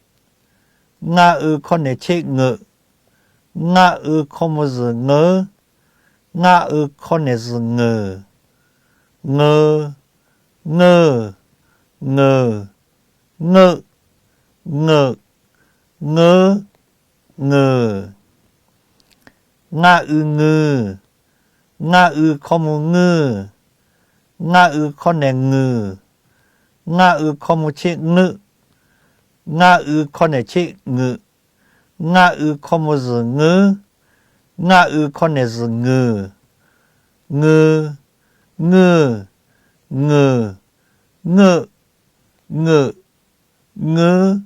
Ngaˆ ui hkawˇ nehˬ cheˆ ngeuꞈ. Ngaˆ ui hkawˇ mvuh zuhˬ ngeuˉ. Ngaˆ ui hkawˇ nehˬ zuhˬ ngeuˬ. Ngeu, ngeuˇ, ngeuˬ, ngeuˆ, ngeuꞈ, ngeuˉ, ngeuˬ. Ngaˆ ui ngui. Ngaˆ ui hkawˇ mvuh nguiˇ. Ngaˆ ui hkawˇ nehˬ nguiˬ. Ngaˆ ui hkawˇ mvuh cheˆ ngeuˆ. Ngaˆ ui hkawˇ nehˬ cheˆ ngeuꞈ. Ngaˆ ui hkawˇ mvuh zuhˬ ngeuˉ. Ngaˆ ui hkawˇ nehˬ zuhˬ ngeuˬ. Ngeu, ngeuˇ, ngeuˬ, ngeuˆ, ngeuꞈ, ngeuˉ,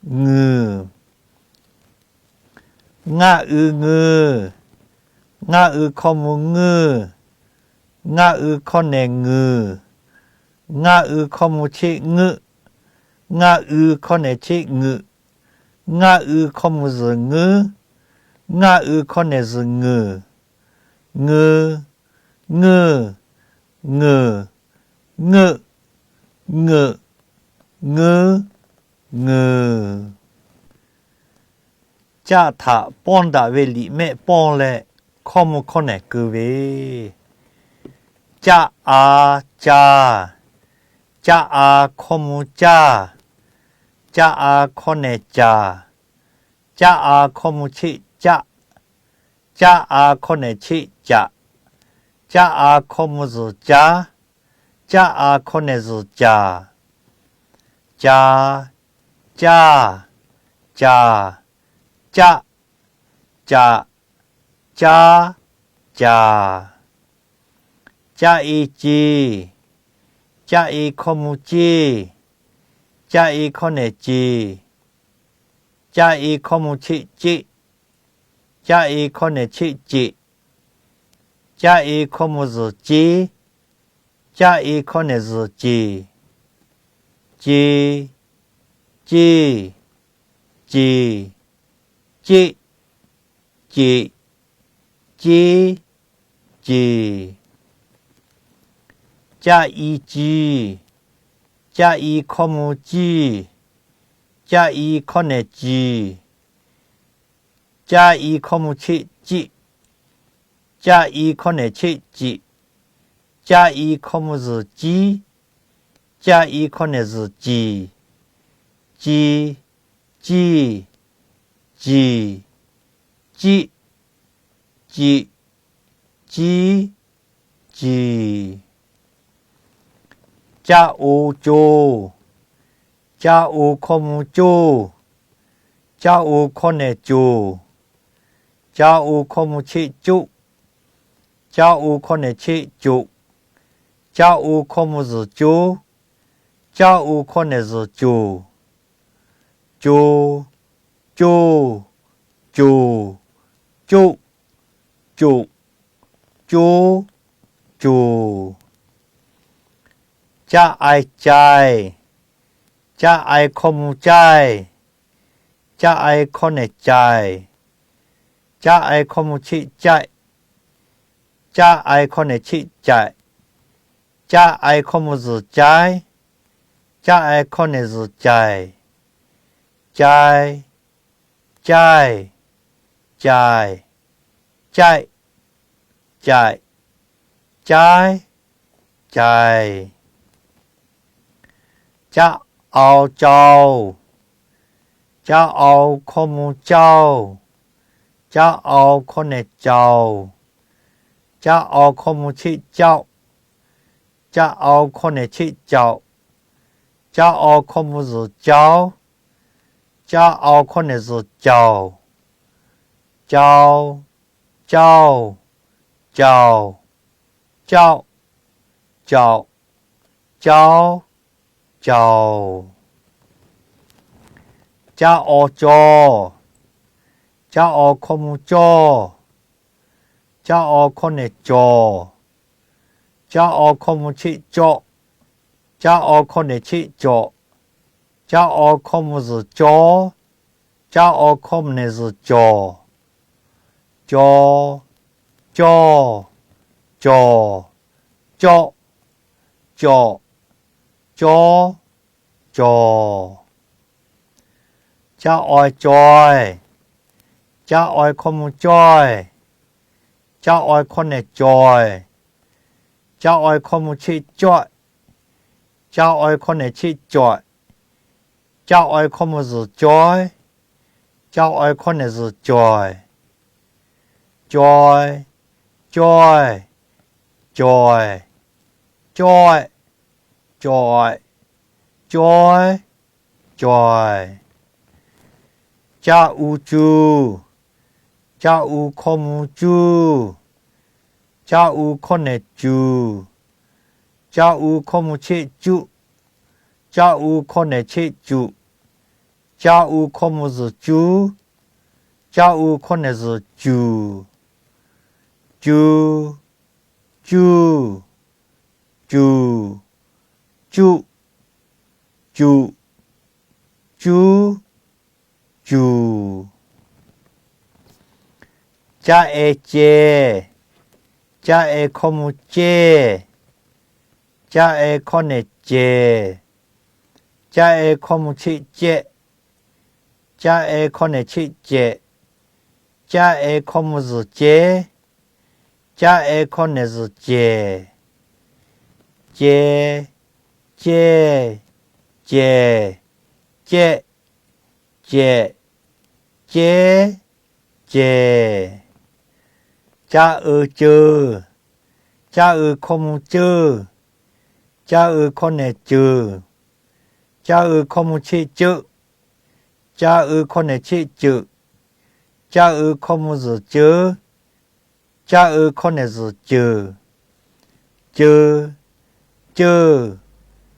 ngeuˬ. Ngaˆ ui ngui. Ngaˆ ui hkawˇ mvuh nguiˇ. Ngaˆ ui hkawˇ nehˬ nguiˬ. Ngaˆ ui hkawˇ mvuh cheˆ ngeuˆ. Ngaˆ ui hkawˇ nehˬ cheˆ ngeuꞈ. Ngaˆ ui hkawˇ mvuh zuhˬ ngeuˉ. Ngaˆ ui hkawˇ nehˬ zuhˬ ngeuˬ. Ngeu, ngeuˇ, ngeuˬ, ngeuˆ, ngeuꞈ, ngeuˉ, ngeuˬ. Caˆ htaꞈ pawˇ daꞈ ve liꞈ mehˆ pawˇ leh hkawˇ mvuh hkawˇ nehˬ keu ve. Caˆ a, caˇ. Caˆ a hkawˇ mvuh caˇ. Caˆ a hkawˇ nehˬ caˍ. Caˆ a hkawˇ mvuh cheˆ caˆ. Caˆ a hkawˇ nehˬ cheˆ caꞈ. Caˆ a hkawˇ mvuh zuhˬ caˉ. Caˆ a hkawˇ nehˬ zuhˬ caˍ. Ca, caˇ, caˍ, caˆ, caꞈ, caˉ, caˍ. Caˆ i ci. Caˆ i hkawˇ mvuh ciˇ. Caˆ i hkawˇ nehˬ ciˍ. Caˆ i hkawˇ mvuh cheˆ ceˆ. Caˆ i hkawˇ nehˬ cheˆ ceꞈ. Caˆ i hkawˇ mvuh zuhˬ ciˉ. Caˆ i hkawˇ nehˬ zuhˬ ceˍ. Ce, ceˇ, ceˍ, ceˆ, ceꞈ, ceˉ, ceˍ. Caˆ i ci. Caˆ i hkawˇ mvuh ciˇ. Caˆ i hkawˇ nehˬ ciˍ. Caˆ i hkawˇ mvuh cheˆ ciˆ. Caˆ i hkawˇ nehˬ cheˆ ciꞈ. Caˆ i hkawˇ mvuh zuhˬ ciˉ. Caˆ i hkawˇ nehˬ zuhˬ ciˍ. Ci, ciˇ, ciˍ, ciˆ, ceꞈ, ciˉ, ceˍ. Caˆ o co. Caˆ o hkawˇ mvuh coˇ. Caˆ o hkawˇ nehˬ coˍ. Caˆ o hkawˇ mvuh cheˆ coˆ. Caˆ o hkawˇ nehˬ cheˆ coꞈ. Caˆ o hkawˇ mvuh zuhˬ coˉ. Caˆ o hkawˇ nehˬ zuhˬ coˍ. Co, coˇ, coˍ, coˆ, coꞈ, coˉ, coˍ. Caˆ ai caiˇ. Caˆ ai hkawˇ mvuh caiˇ. Caˆ ai hkawˇ nehˬ caiˍ. Caˆ ai hkawˇ mvuh cheˆ caiˆ. Caˆ ai hkawˇ nehˬ cheˆ caiꞈ. Caˆ ai hkawˇ mvuh zuhˬ caiˉ. Caˆ ai hkawˇ nehˬ zuhˬ caiˍ. Cai, caiˇ, caiˍ, caiˆ, caiꞈ, caiˉ, caiˍ. Caˆ ao cau. Caˆ ao hkawˇ mvuh cauˇ. Caˆ ao hkawˇ nehˬ cauˍ. Caˆ ao hkawˇ mvuh cheˆ cauˆ. Caˆ ao hkawˇ nehˬ cheˆ cauꞈ. Caˆ ao hkawˇ mvuh zuhˬ cauˉ. Caˆ ao hkawˇ nehˬ zuhˬ cauˍ. Cau, cauˇ, cauˍ, cauˆ, cauꞈ, cauˉ, cauˍ. Caˆ aw caw. Caˆ aw hkawˇ mvuh cawˇ. Caˇ aw hkawˇ nehˬ cawˬ. Caˇ aw hkawˇ mvuh cheˆ cawˆ. Caˇ aw hkawˇ nehˬ cheˆ cawˬ. Caˇ aw hkawˇ mvuh zuhˬ cawˇ. Caˇ aw hkawˇ mvuh nehˬ zuhˬ cawˬ. Caw, cawˇ, cawˬ, cawˆ, cawꞈ, cawˉ, cawˬ. Caˇ aw caweh. Caˇ aw hkawˇ mvuh cawˇ. Caˇ aw hkawˇ nehˬ caweh. Caˇ aw hkawˇ mvuh cheˆ cawˆ. Caˇ aw hkawˇ nehˬ cheˆ cawꞈ. Caˇ aw hkawˇ mvuh zuhˬ cawˉ. Caˇ aw hkawˇ nehˬ zuhˬ cawˬ. Caw, caweh, cawˬ, cawˆ, cawꞈ, cawˉ, cawˬ. Caˇ u cuˇ. Caˇ u hkawˇ mvuh cuˇ. Caˇ u hkawˇ nehˬ cuˬ. Caˇ u hkawˇ mvuh cheˆ cuˆ. Caˇ u hkawˇ nehˬ cheˆ cuꞈ. Caˇ u hkawˇ mvuh zuhˬ cuˉ. Caˇ u hkawˇ nehˬ zuhˬ cuˬ. Cuˇ, cuˇ, cuˬ, cuˆ, cuꞈ, cuˉ, cuˬ. Caˇ e ceh. Caˇ e hkawˇ mvuh ceˇ. Caˇ e hkawˇ nehˬ ceˬ. Caˇ e hkawˇ mvuh cheˆ cehˆ. Caˇ e hkawˇ nehˬ cheˆ cehꞈ. Caˇ e hkawˇ mvuh zuhˬ ceˉ. Caˇ e hkawˇ nehˬ zuhˬ ceˬ. Ce, ceˇ, ceˬ, cehˆ, cehꞈ, ceˉ, ceˬ. Caˇ eu ceuˬ. Caˇ eu hkawˇ mvuh ceuˇ. Caˇ eu hkawˇ nehˬ ceuˬ. Caˇ eu hkawˇ mvuh cheˆ ceuˆ. Caˇ eu hkawˇ nehˬ cheˆ ceuꞈ. Caˇ eu hkawˇ mvuh zuhˬ ceuˉ. Caˇ eu hkawˇ nehˬ zuhˬ ceuˬ. Ceu, ceuˇ, ceuˬ, ceuˆ,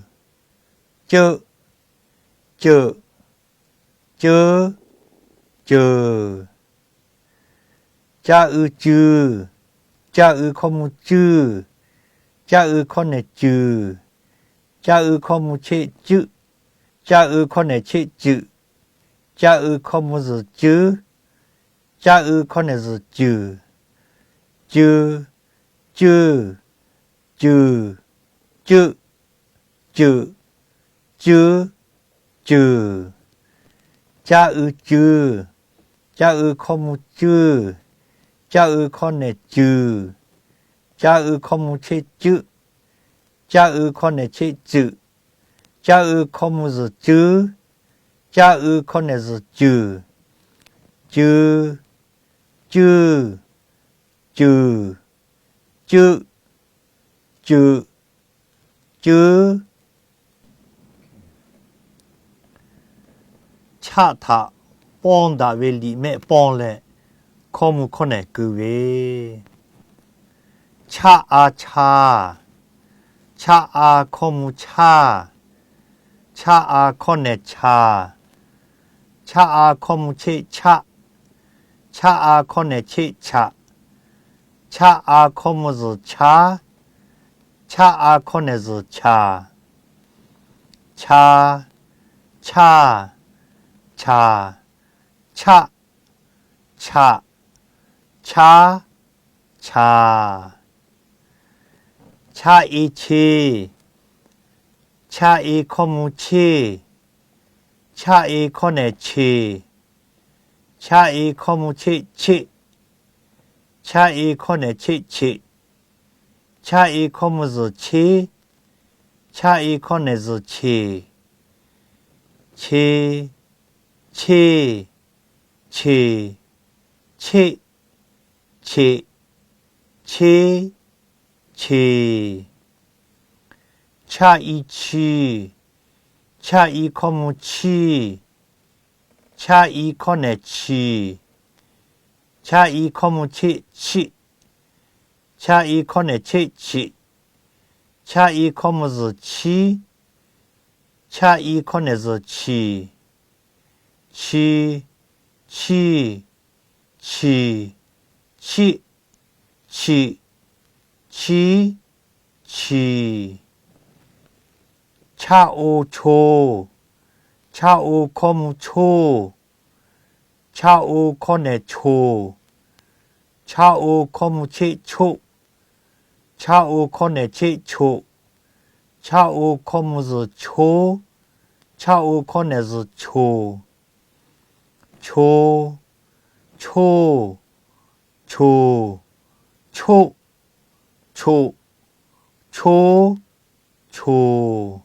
ceuꞈ, ceuˉ, ceuˬ. Caˇ eu cuˇ. Caˇ eu hkawˇ mvuh cuˇ. Caˇ eu hkawˇ nehˬ cuˬ. Caˇ eu hkawˇ mvuh cheˆ cuˆ. Caˇ eu hkawˇ nehˬ cheˆ ceuꞈ. Caˇ eu hkawˇ mvuh zuhˬ ceuˉ. Caˇ eu hkawˇ nehˬ zuhˬ ceuˬ. Ceu, ceuˇ, ceuˬ, ceuˆ, ceuꞈ, ceuˉ, ceuˬ. Caˇ eu cuˇ. Caˇ eu hkawˇ mvuh cuˇ. Caˇ eu hkawˇ nehˬ cuˬ. Caˇ eu hkawˇ mvuh cheˆ cuˆ. Caˇ eu hkawˇ nehˬ cheˆ ceuꞈ. Caˇ eu hkawˇ mvuh zuhˬ ceuˉ. Caˇ eu hkawˇ nehˬ zuhˬ ceuˬ. Ceu, ceuˇ, ceuˬ, ceuˆ, ceuˬ, ceuˉ. Chaˆ htaꞈ pawˇ daꞈ ve liꞈ mehˆ pawˇ leh, hkawˇ mvuh hkawˇ nehˬ keu ve. Chaˆ a chaˇ. Chaˆ a hkawˇ mvuh chaˇ. Chaˆ a hkawˇ nehˬ chaˬ. Chaˆ a hkawˇ mvuh cheˆ chaˆ. Chaˆ a hkawˇ nehˬ cheˆ chaꞈ. Chaˆ a hkawˇ mvuh zuhˬ chaˉ. Chaˆ a hkawˇ nehˬ zuhˬ chaˬ. Cha, chaˇ, chaˬ, chaˆ, chaꞈ, chaˉ, chaˬ. Chaˆ e cheˇ. Chaˆ e hkawˇ mvuh cheˇ. Chaˆ e hkawˇ nehˬ cheˬ. Chaˆ e hkawˇ mvuh cheˆ cheˆ. Chaˆ e hkawˇ nehˬ cheˆ cheꞈ. Chaˆ e hkawˇ mvuh zuhˬ cheˇ. Chaˆ e hkawˇ nehˬ zuhˬ cheˬ. Che, cheˇ, cheˬ, cheˆ, cheꞈ, cheˉ, cheˬ. Chaˆ i chiˇ. Chaˆ i hkawˇ mvuh chiˇ. Chaˆ i hkawˇ nehˬ chiˬ. Chaˆ i hkawˇ mvuh cheˆ chiˆ. Chaˆ i hkawˇ nehˬ cheˆ chiꞈ. Chaˆ i hkawˇ mvuh zuhˬ chiˉ. Chaˆ i hkawˇ nehˬ zuhˬ chiˬ. Chi, chiˇ, chiˬ, chiˆ, chiꞈ, chiˉ, chiˬ. Chaˆ o cho, chaˆ o hkawˇ mvuh choˇ, chaˆ o hkawˇ nehˬ choˬ, chaˆ o hkawˇ mvuh cheˆ choˆ, chaˆ o hkawˇ nehˬ cheˆ choꞈ, chaˆ o hkawˇ mvuh zuhˬ choˉ, chaˆ o hkawˇ nehˬ zuhˬ choˬ. Cho, choˇ, choˬ, choˆ, choꞈ, choˉ, choˬ.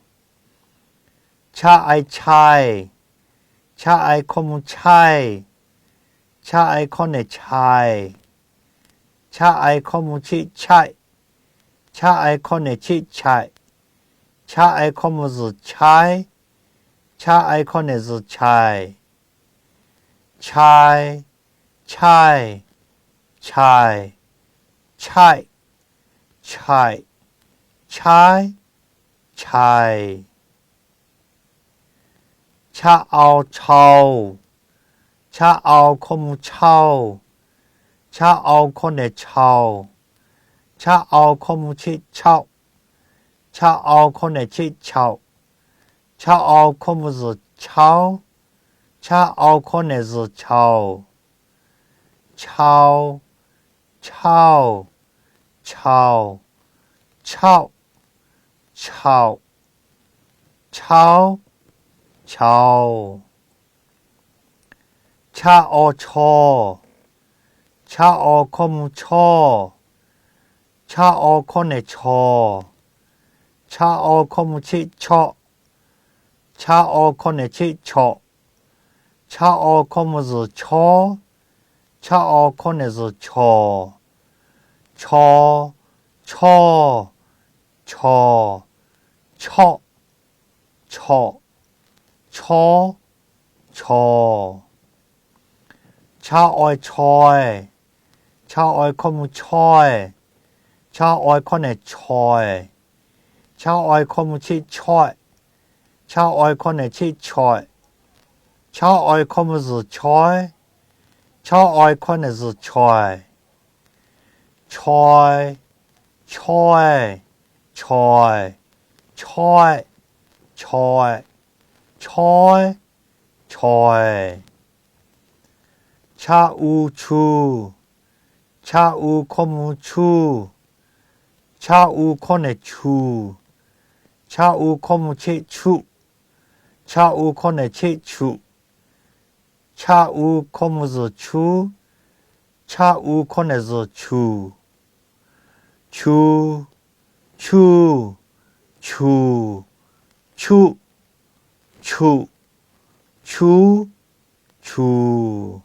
Chaˆ ai chai, chaˆ ai hkawˇ mvuh chaiˇ, chaˆ ai hkawˇ nehˬ chaiˬ, chaˆ ai hkawˇ mvuh cheˆ chaiˆ, chaˆ ai hkawˇ nehˬ cheˆ chaiꞈ, chaˆ ai hkawˇ mvuh zuhˬ chaiˉ, chaˆ ai hkawˇ nehˬ zuhˬ chaiˬ. Chai, chaiˇ, chaiˍ, chaiˆ, chaiꞈ, chaiˉ, chaiˬ. Chaˆ ao chau, chaˆ ao hkawˇ mvuh chauˇ, chaˆ ao hkawˇ nehˬ chauˬ, chaˆ ao hkawˇ mvuh cheˆ chauˆ, chaˆ ao hkawˇ nehˬ cheˆ chauꞈ, chaˆ ao hkawˇ mvuh zuhˬ chauˉ, chaˆ ao hkawˇ nehˬ zuhˬ chauˬ. Chau, chauˇ, chauꞈ, chauˆ, chauꞈ, chauˉ, chauˬ. Chaˆ aw chaw, chaˆ aw hkawˇ mvuh chawˇ, chaˆ aw hkawˇ nehˬ chaw, chaˆ aw hkawˇ mvuh cheˆ chawˆ, chaˆ aw hkawˇ nehˬ cheˆ chawꞈ, chaˆ aw hkawˇ mvuh zuhˬ chawˉ, chaˆ aw hkawˇ nehˬ zuhˬ chawˬ. Chaw, chawˇ, chawˬ, chawˆ, chawꞈ, chawˉ, chawˬ. Chaˆ aweh chaweh, chaˆ aweh hkawˇ mvuh chawehˇ, chaˆ aweh hkawˇ nehˬ chawehˬ, chaˆ aweh hkawˇ mvuh cheˆ chawehˆ, chaˆ aweh hkawˇ nehˬ cheˆ chawehꞈ, chaˆ aweh hkawˇ mvuh zuhˬ chawˉ, chaˆ aweh hkawˇ nehˬ zuhˬ chawehˬ. Chaweh, chawehˇ, chawehˬ, chawehˆ, chawehꞈ, chawˉ, chawehˬ. Chaˆ u chu, chaˆ u hkawˇ mvuh chuˇ, chaˆ u hkawˇ nehˬ chuˬ, chaˆ u hkawˇ mvuh cheˆ chuˆ, chaˆ u hkawˇ nehˬ cheˆ chuꞈ, chaˆ u hkawˇ mvuh zuhˬ chuˉ, chaˆ u hkawˇ nehˬ zuhˬ chuˬ. Chu, chuˇ, chuˬ, chuˆ, chuꞈ, chuˉ, chuˬ.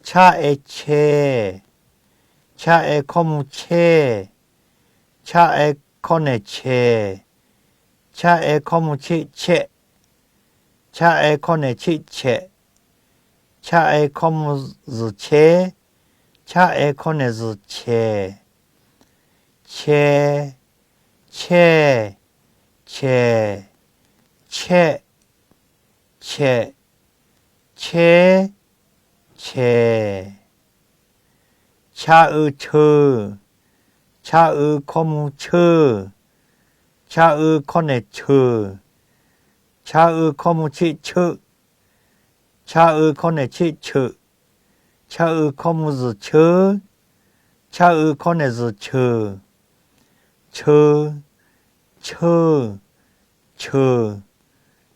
Chaˆ e cheh, chaˆ e hkawˇ mvuh chehˇ, chaˆ e hkawˇ nehˬ chehˬ, chaˆ e hkawˇ mvuh cheˆ chehˆ, chaˆ e hkawˇ nehˬ cheˆ chehꞈ, chaˆ e hkawˇ mvuh zuhˬ chehˉ, chaˆ e hkawˇ nehˬ zuhˬ chehˍ. Cheh, chehˇ, chehˬ, chehˆ, chehꞈ, chehˉ, chehˍ. Chaˆ uiˍ cheuˬ, chaˆ uiˍ hkawˇ mvuh cheuˇ, chaˆ uiˍ hkawˇ nehˬ cheuˬ, chaˆ uiˍ hkawˇ mvuh cheˆ cheuˆ, chaˆ uiˍ hkawˇ nehˬ cheˆ cheuꞈ, chaˆ uiˍ hkawˇ mvuh zuhˬ cheuˉ, chaˆ uiˍ hkawˇ nehˬ zuhˬ cheuˬ. Cheu, cheuˇ, cheuˬ,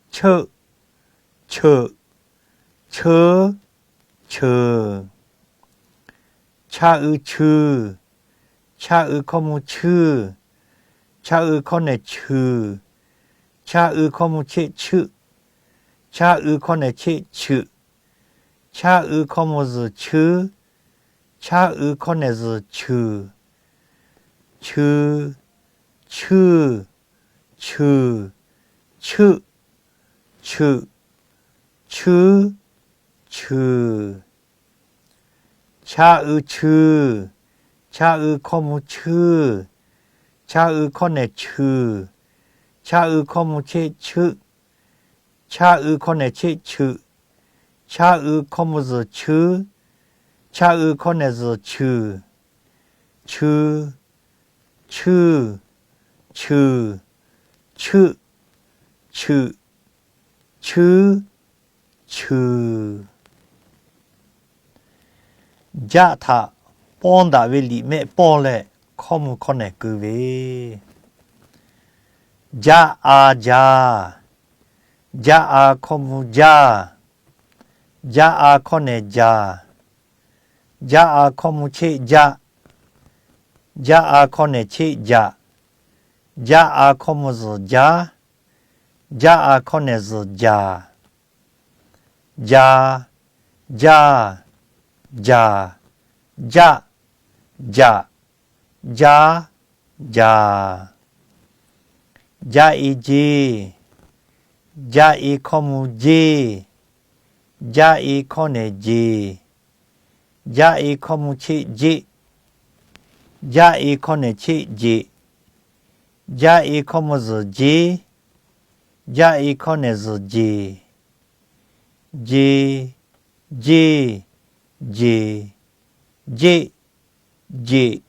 cheuˆ, cheuꞈ, cheuˉ, cheuˬ. Chaˆ uiˍ chuiˬ, chaˆ uiˍ hkawˇ mvuh chuiˇ, chaˆ uiˍ hkawˇ nehˬ chuiˬ, chaˆ uiˍ hkawˇ mvuh cheˆ chuˆ, chaˆ uiˍ hkawˇ nehˬ cheˆ cheuꞈ, chaˆ uiˍ hkawˇ mvuh zuhˬ chuiˉ, chaˆ uiˍ hkawˇ nehˬ zuhˬ cheuˬ. Chu, chuˇ, chuˬ, chuˆ, chuꞈ, chuˉ, chuˬ. Chaˆ uiˍ chuiˬ, chaˆ uiˍ hkawˇ mvuh chuiˇ, chaˆ uiˍ hkawˇ nehˬ chuiˬ, chaˆ uiˍ hkawˇ mvuh cheˆ chuˆ, chaˆ uiˍ hkawˇ nehˬ cheˆ cheuꞈ, chaˆ uiˍ hkawˇ mvuh zuhˬ chuiˉ, Chaˇ uiˍ hkawˇ nehˬ zuhˬ chuhˬ. Chuhˬ, chuhˇ, chuhˬ, chuhˆ, chuhꞈ, chuhˉ, chuhˬ. Jaˆ htaꞈ pawˇ daꞈ ve liꞈ mehˆ pawˇ leh hkawˇ mvuh hkawˇ nehˬ keu ve. Jaˆ a jaˬ. Jaˆ a hkawˇ mvuh jaˇ. Jaˆ a hkawˇ nehˬ jaˬ. Jaˆ a hkawˇ mvuh cheˆ jaˆ. Jaˆ a hkawˇ nehˬ cheˆ jaꞈ. Jaˆ a hkawˇ mvuh zuhˬ jaˉ. Jaˆ a hkawˇ nehˬ zuhˬ jaˬ. Ja, jaˇ, jaˬ, jaˆ, jaꞈ, jaˉ, jaˬ. Jaˆ i jeˇ. Jaˆ i hkawˇ mvuh jeˇ. Jaˆ i hkawˇ nehˬ jeˬ. Jaˆ i hkawˇ mvuh cheˆ jeˆ. Jaˆ i hkawˇ nehˬ cheˆ jeꞈ. Jaˆ i hkawˇ mvuh zuhˬ jeˉ. Jaˆ i hkawˇ nehˬ zuhˬ jeˬ. Je, jeˇ, jeˬ, jeˆ, jeꞈ,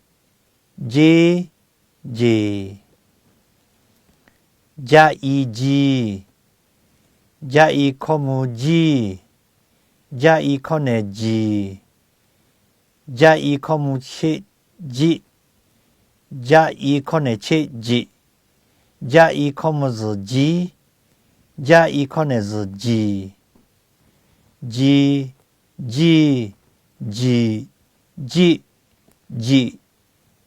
jeˉ, jeˬ. Jaˆ i jiˇ. Jaˆ i hkawˇ mvuh jiˇ. Jaˆ i hkawˇ nehˬ jiˬ. Jaˆ i hkawˇ mvuh cheˆ jiˆ. Jaˆ i hkawˇ nehˬ cheˆ jeꞈ. Jaˆ i hkawˇ mvuh zuhˬ jiˉ. Jaˆ i hkawˇ nehˬ zuhˬ jiˬ. Ji, jiˇ, jiꞈ, jiˆ, jeꞈ,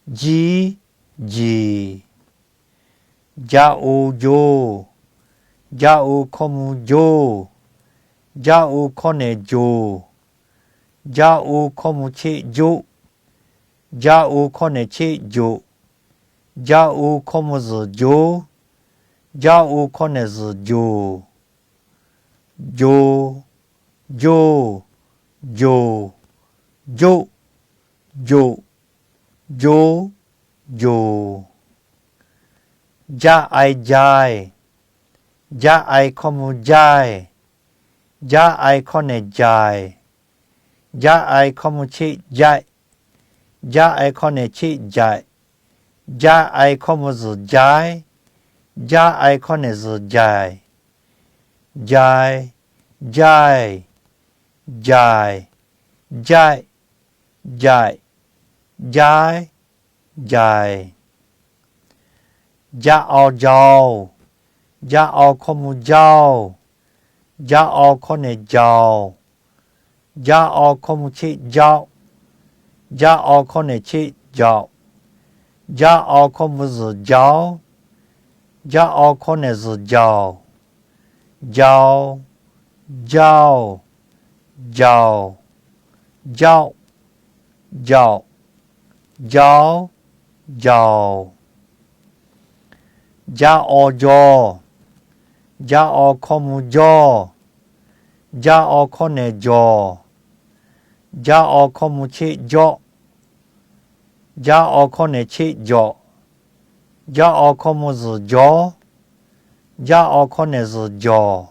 jiˉ, jeˬ. Jaˆ o joˇ. Jaˆ o hkawˇ mvuh joˇ. Jaˆ o hkawˇ nehˬ joˬ. Jaˆ o hkawˇ mvuh cheˆ joˆ. Jaˆ o hkawˇ nehˬ cheˆ joꞈ. Jaˆ o hkawˇ mvuh zuhˬ joˉ. Jaˆ o hkawˇ nehˬ zuhˬ joˬ. Jo, joˇ, joˬ, joˆ, joꞈ, joˬ. Jaˆ ai jaiˇ. Jaˆ ai hkawˇ mvuh jaiˇ. Jaˆ ai hkawˇ nehˬ jaiˬ. Jaˆ ai hkawˇ mvuh cheˆ jaiˆ. Jaˆ ai hkawˇ nehˬ cheˆ jaiꞈ. Jaˆ ai hkawˇ mvuh zuhˬ jaiˉ. Jaˆ ai hkawˇ nehˬ zuhˬ jaiˬ. Jai, jaiˇ, jaiˬ, jaˆ, jaꞈ, jaˉ, jaiˬ. Jaˆ aw jaoˇ. Jaˆ aw hkawˇ mvuh jaoˇ. Jaˆ aw hkawˇ nehˬ jaoˬ. Jaˆ aw hkawˇ mvuh cheˆ jaoˆ. Jaˆ aw hkawˇ nehˬ cheˆ jaoꞈ. Jaˆ aw hkawˇ mvuh zuhˬ jaoˉ. Jaˆ aw hkawˇ nehˬ zuhˬ jaoˬ. Jao, jaoˇ, jaoˬ, jaˆ, jaꞈ, jaˉ, jaoˬ. Jaˆ aw jaw. Jaˆ aw hkawˇ mvuh jawˇ. Jaˆ aw hkawˇ nehˬ jawˬ. Jaˆ aw hkawˇ mvuh cheˆ jawˆ. Jaˆ aw hkawˇ nehˬ cheˆ jawꞈ. Jaˆ aw hkawˇ mvuh zuhˬ jawˉ. Jaˆ aw hkawˇ nehˬ zuhˬ jawˬ.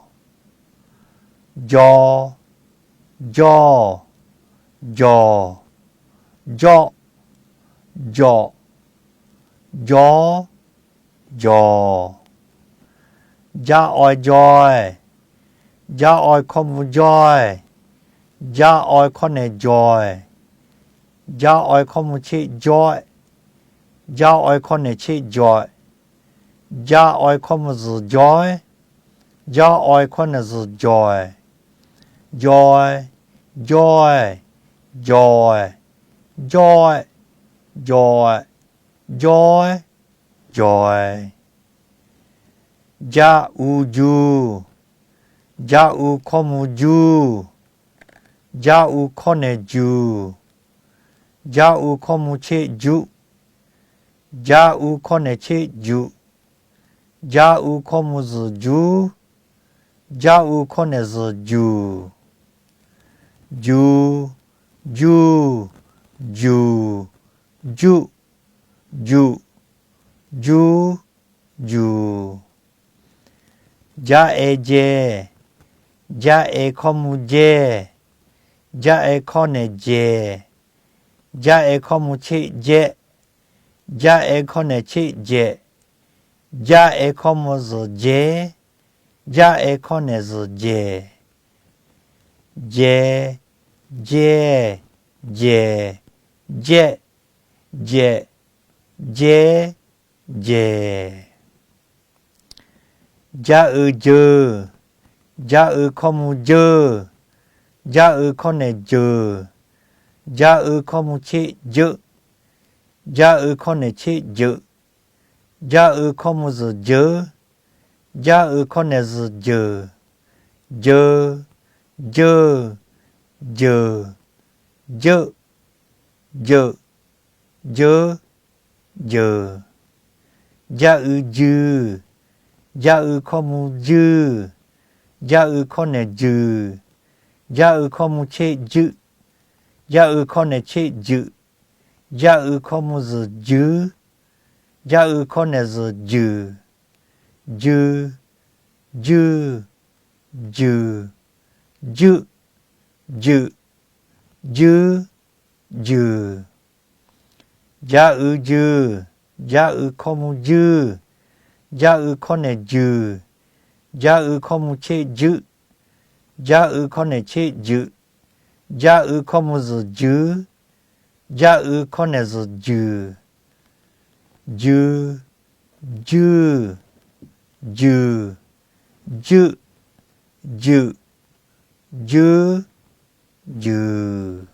Jaw, jawˇ, jawˬ, jaˆ, jaꞈ, jaw, jawˬ. Jaˆ aw jaweh. Jaˆ aw hkawˇ mvuh jawˇ. Jaˆ aw hkawˇ nehˬ jawˬ. Jaˆ aw hkawˇ mvuh cheˆ jawˆ. Jaˆ aw hkawˇ nehˬ cheˆ jawꞈ. Jaˆ aw hkawˇ mvuh zuhˬ jawˉ. Jaˆ aw hkawˇ nehˬ zuhˬ jawˬ. Jaw, jaweh, jawˬ, jaw, jawˬ, jaw, jawˬ. Jaˆ u juˇ. Jaˆ u hkawˇ mvuh juˇ. Jaˆ u hkawˇ nehˬ juˬ. Jaˆ u hkawˇ mvuh cheˆ juˆ. Jaˆ u hkawˇ nehˬ cheˆ juꞈ. Jaˆ u hkawˇ mvuh zuhˬ juˉ. Jaˆ u hkawˇ nehˬ zuhˬ juˬ. Ju, juˇ, juˬ, juˆ, juꞈ, juˉ, juˬ. Jaˆ e jeh. Jaˆ e hkawˇ mvuh jehˇ. Jaˇ e hkawˇ nehˬ jehˬ. Jaˇ e hkawˇ mvuh cheˆ jehˆ. Jaˇ e hkawˇ nehˬ cheˆ jehꞈ. Jaˇ e hkawˇ mvuh zuhˬ jehˉ. Jaˇ e hkawˇ nehˬ zuhˬ jehˬ. Jehˬ, jehˇ, jehˬ, jehˆ, jehꞈ, jehˉ, jehˬ. Jaˇ ui jeuˬ. Jaˇ ui hkawˇ mvuh jeuˇ. Jaˇ ui hkawˇ nehˬ jeuˬ. Jaˇ ui hkawˇ mvuh cheˆ jeuˆ. Jaˇ ui hkawˇ nehˬ cheˆ jeuꞈ. Jaˇ ui hkawˇ mvuh zuhˬ jeuˉ. Jaˇ ui hkawˇ nehˬ zuhˬ jeuˬ. Jeu, jeuˇ, jeuˬ, jeuˆ, jeuꞈ, jeuˉ, jeuˬ. Jaˇ ui juiˬ. Jaˇ ui hkawˇ mvuh juiˇ. Jaˇ ui hkawˇ nehˬ juiˬ. Jaˇ ui hkawˇ mvuh cheˆ juˆ. Jaˇ ui hkawˇ nehˬ cheˆ juꞈ. Jaˇ ui hkawˇ mvuh zuhˬ juiˉ. Jaˇ ui hkawˇ nehˬ zuhˬ juiˬ. Jui, juiˇ, juiˬ, juˆ, juiꞈ, juiˉ, juiˬ. Jaˇ ui juiˬ. Jaˇ ui hkawˇ mvuh juiˇ. Jaˇ ui hkawˇ nehˬ juiˬ. Jaˇ ui hkawˇ mvuh cheˆ juˆ. Jaˇ ui hkawˇ nehˬ cheˆ juꞈ. Jaˇ ui hkawˇ mvuh zuhˬ juiˉ. Jaˇ ui hkawˇ nehˬ zuhˬ juiˬ. Jui, juiˇ, juiˬ, juˆ, juiꞈ, juiˉ, juiˬ.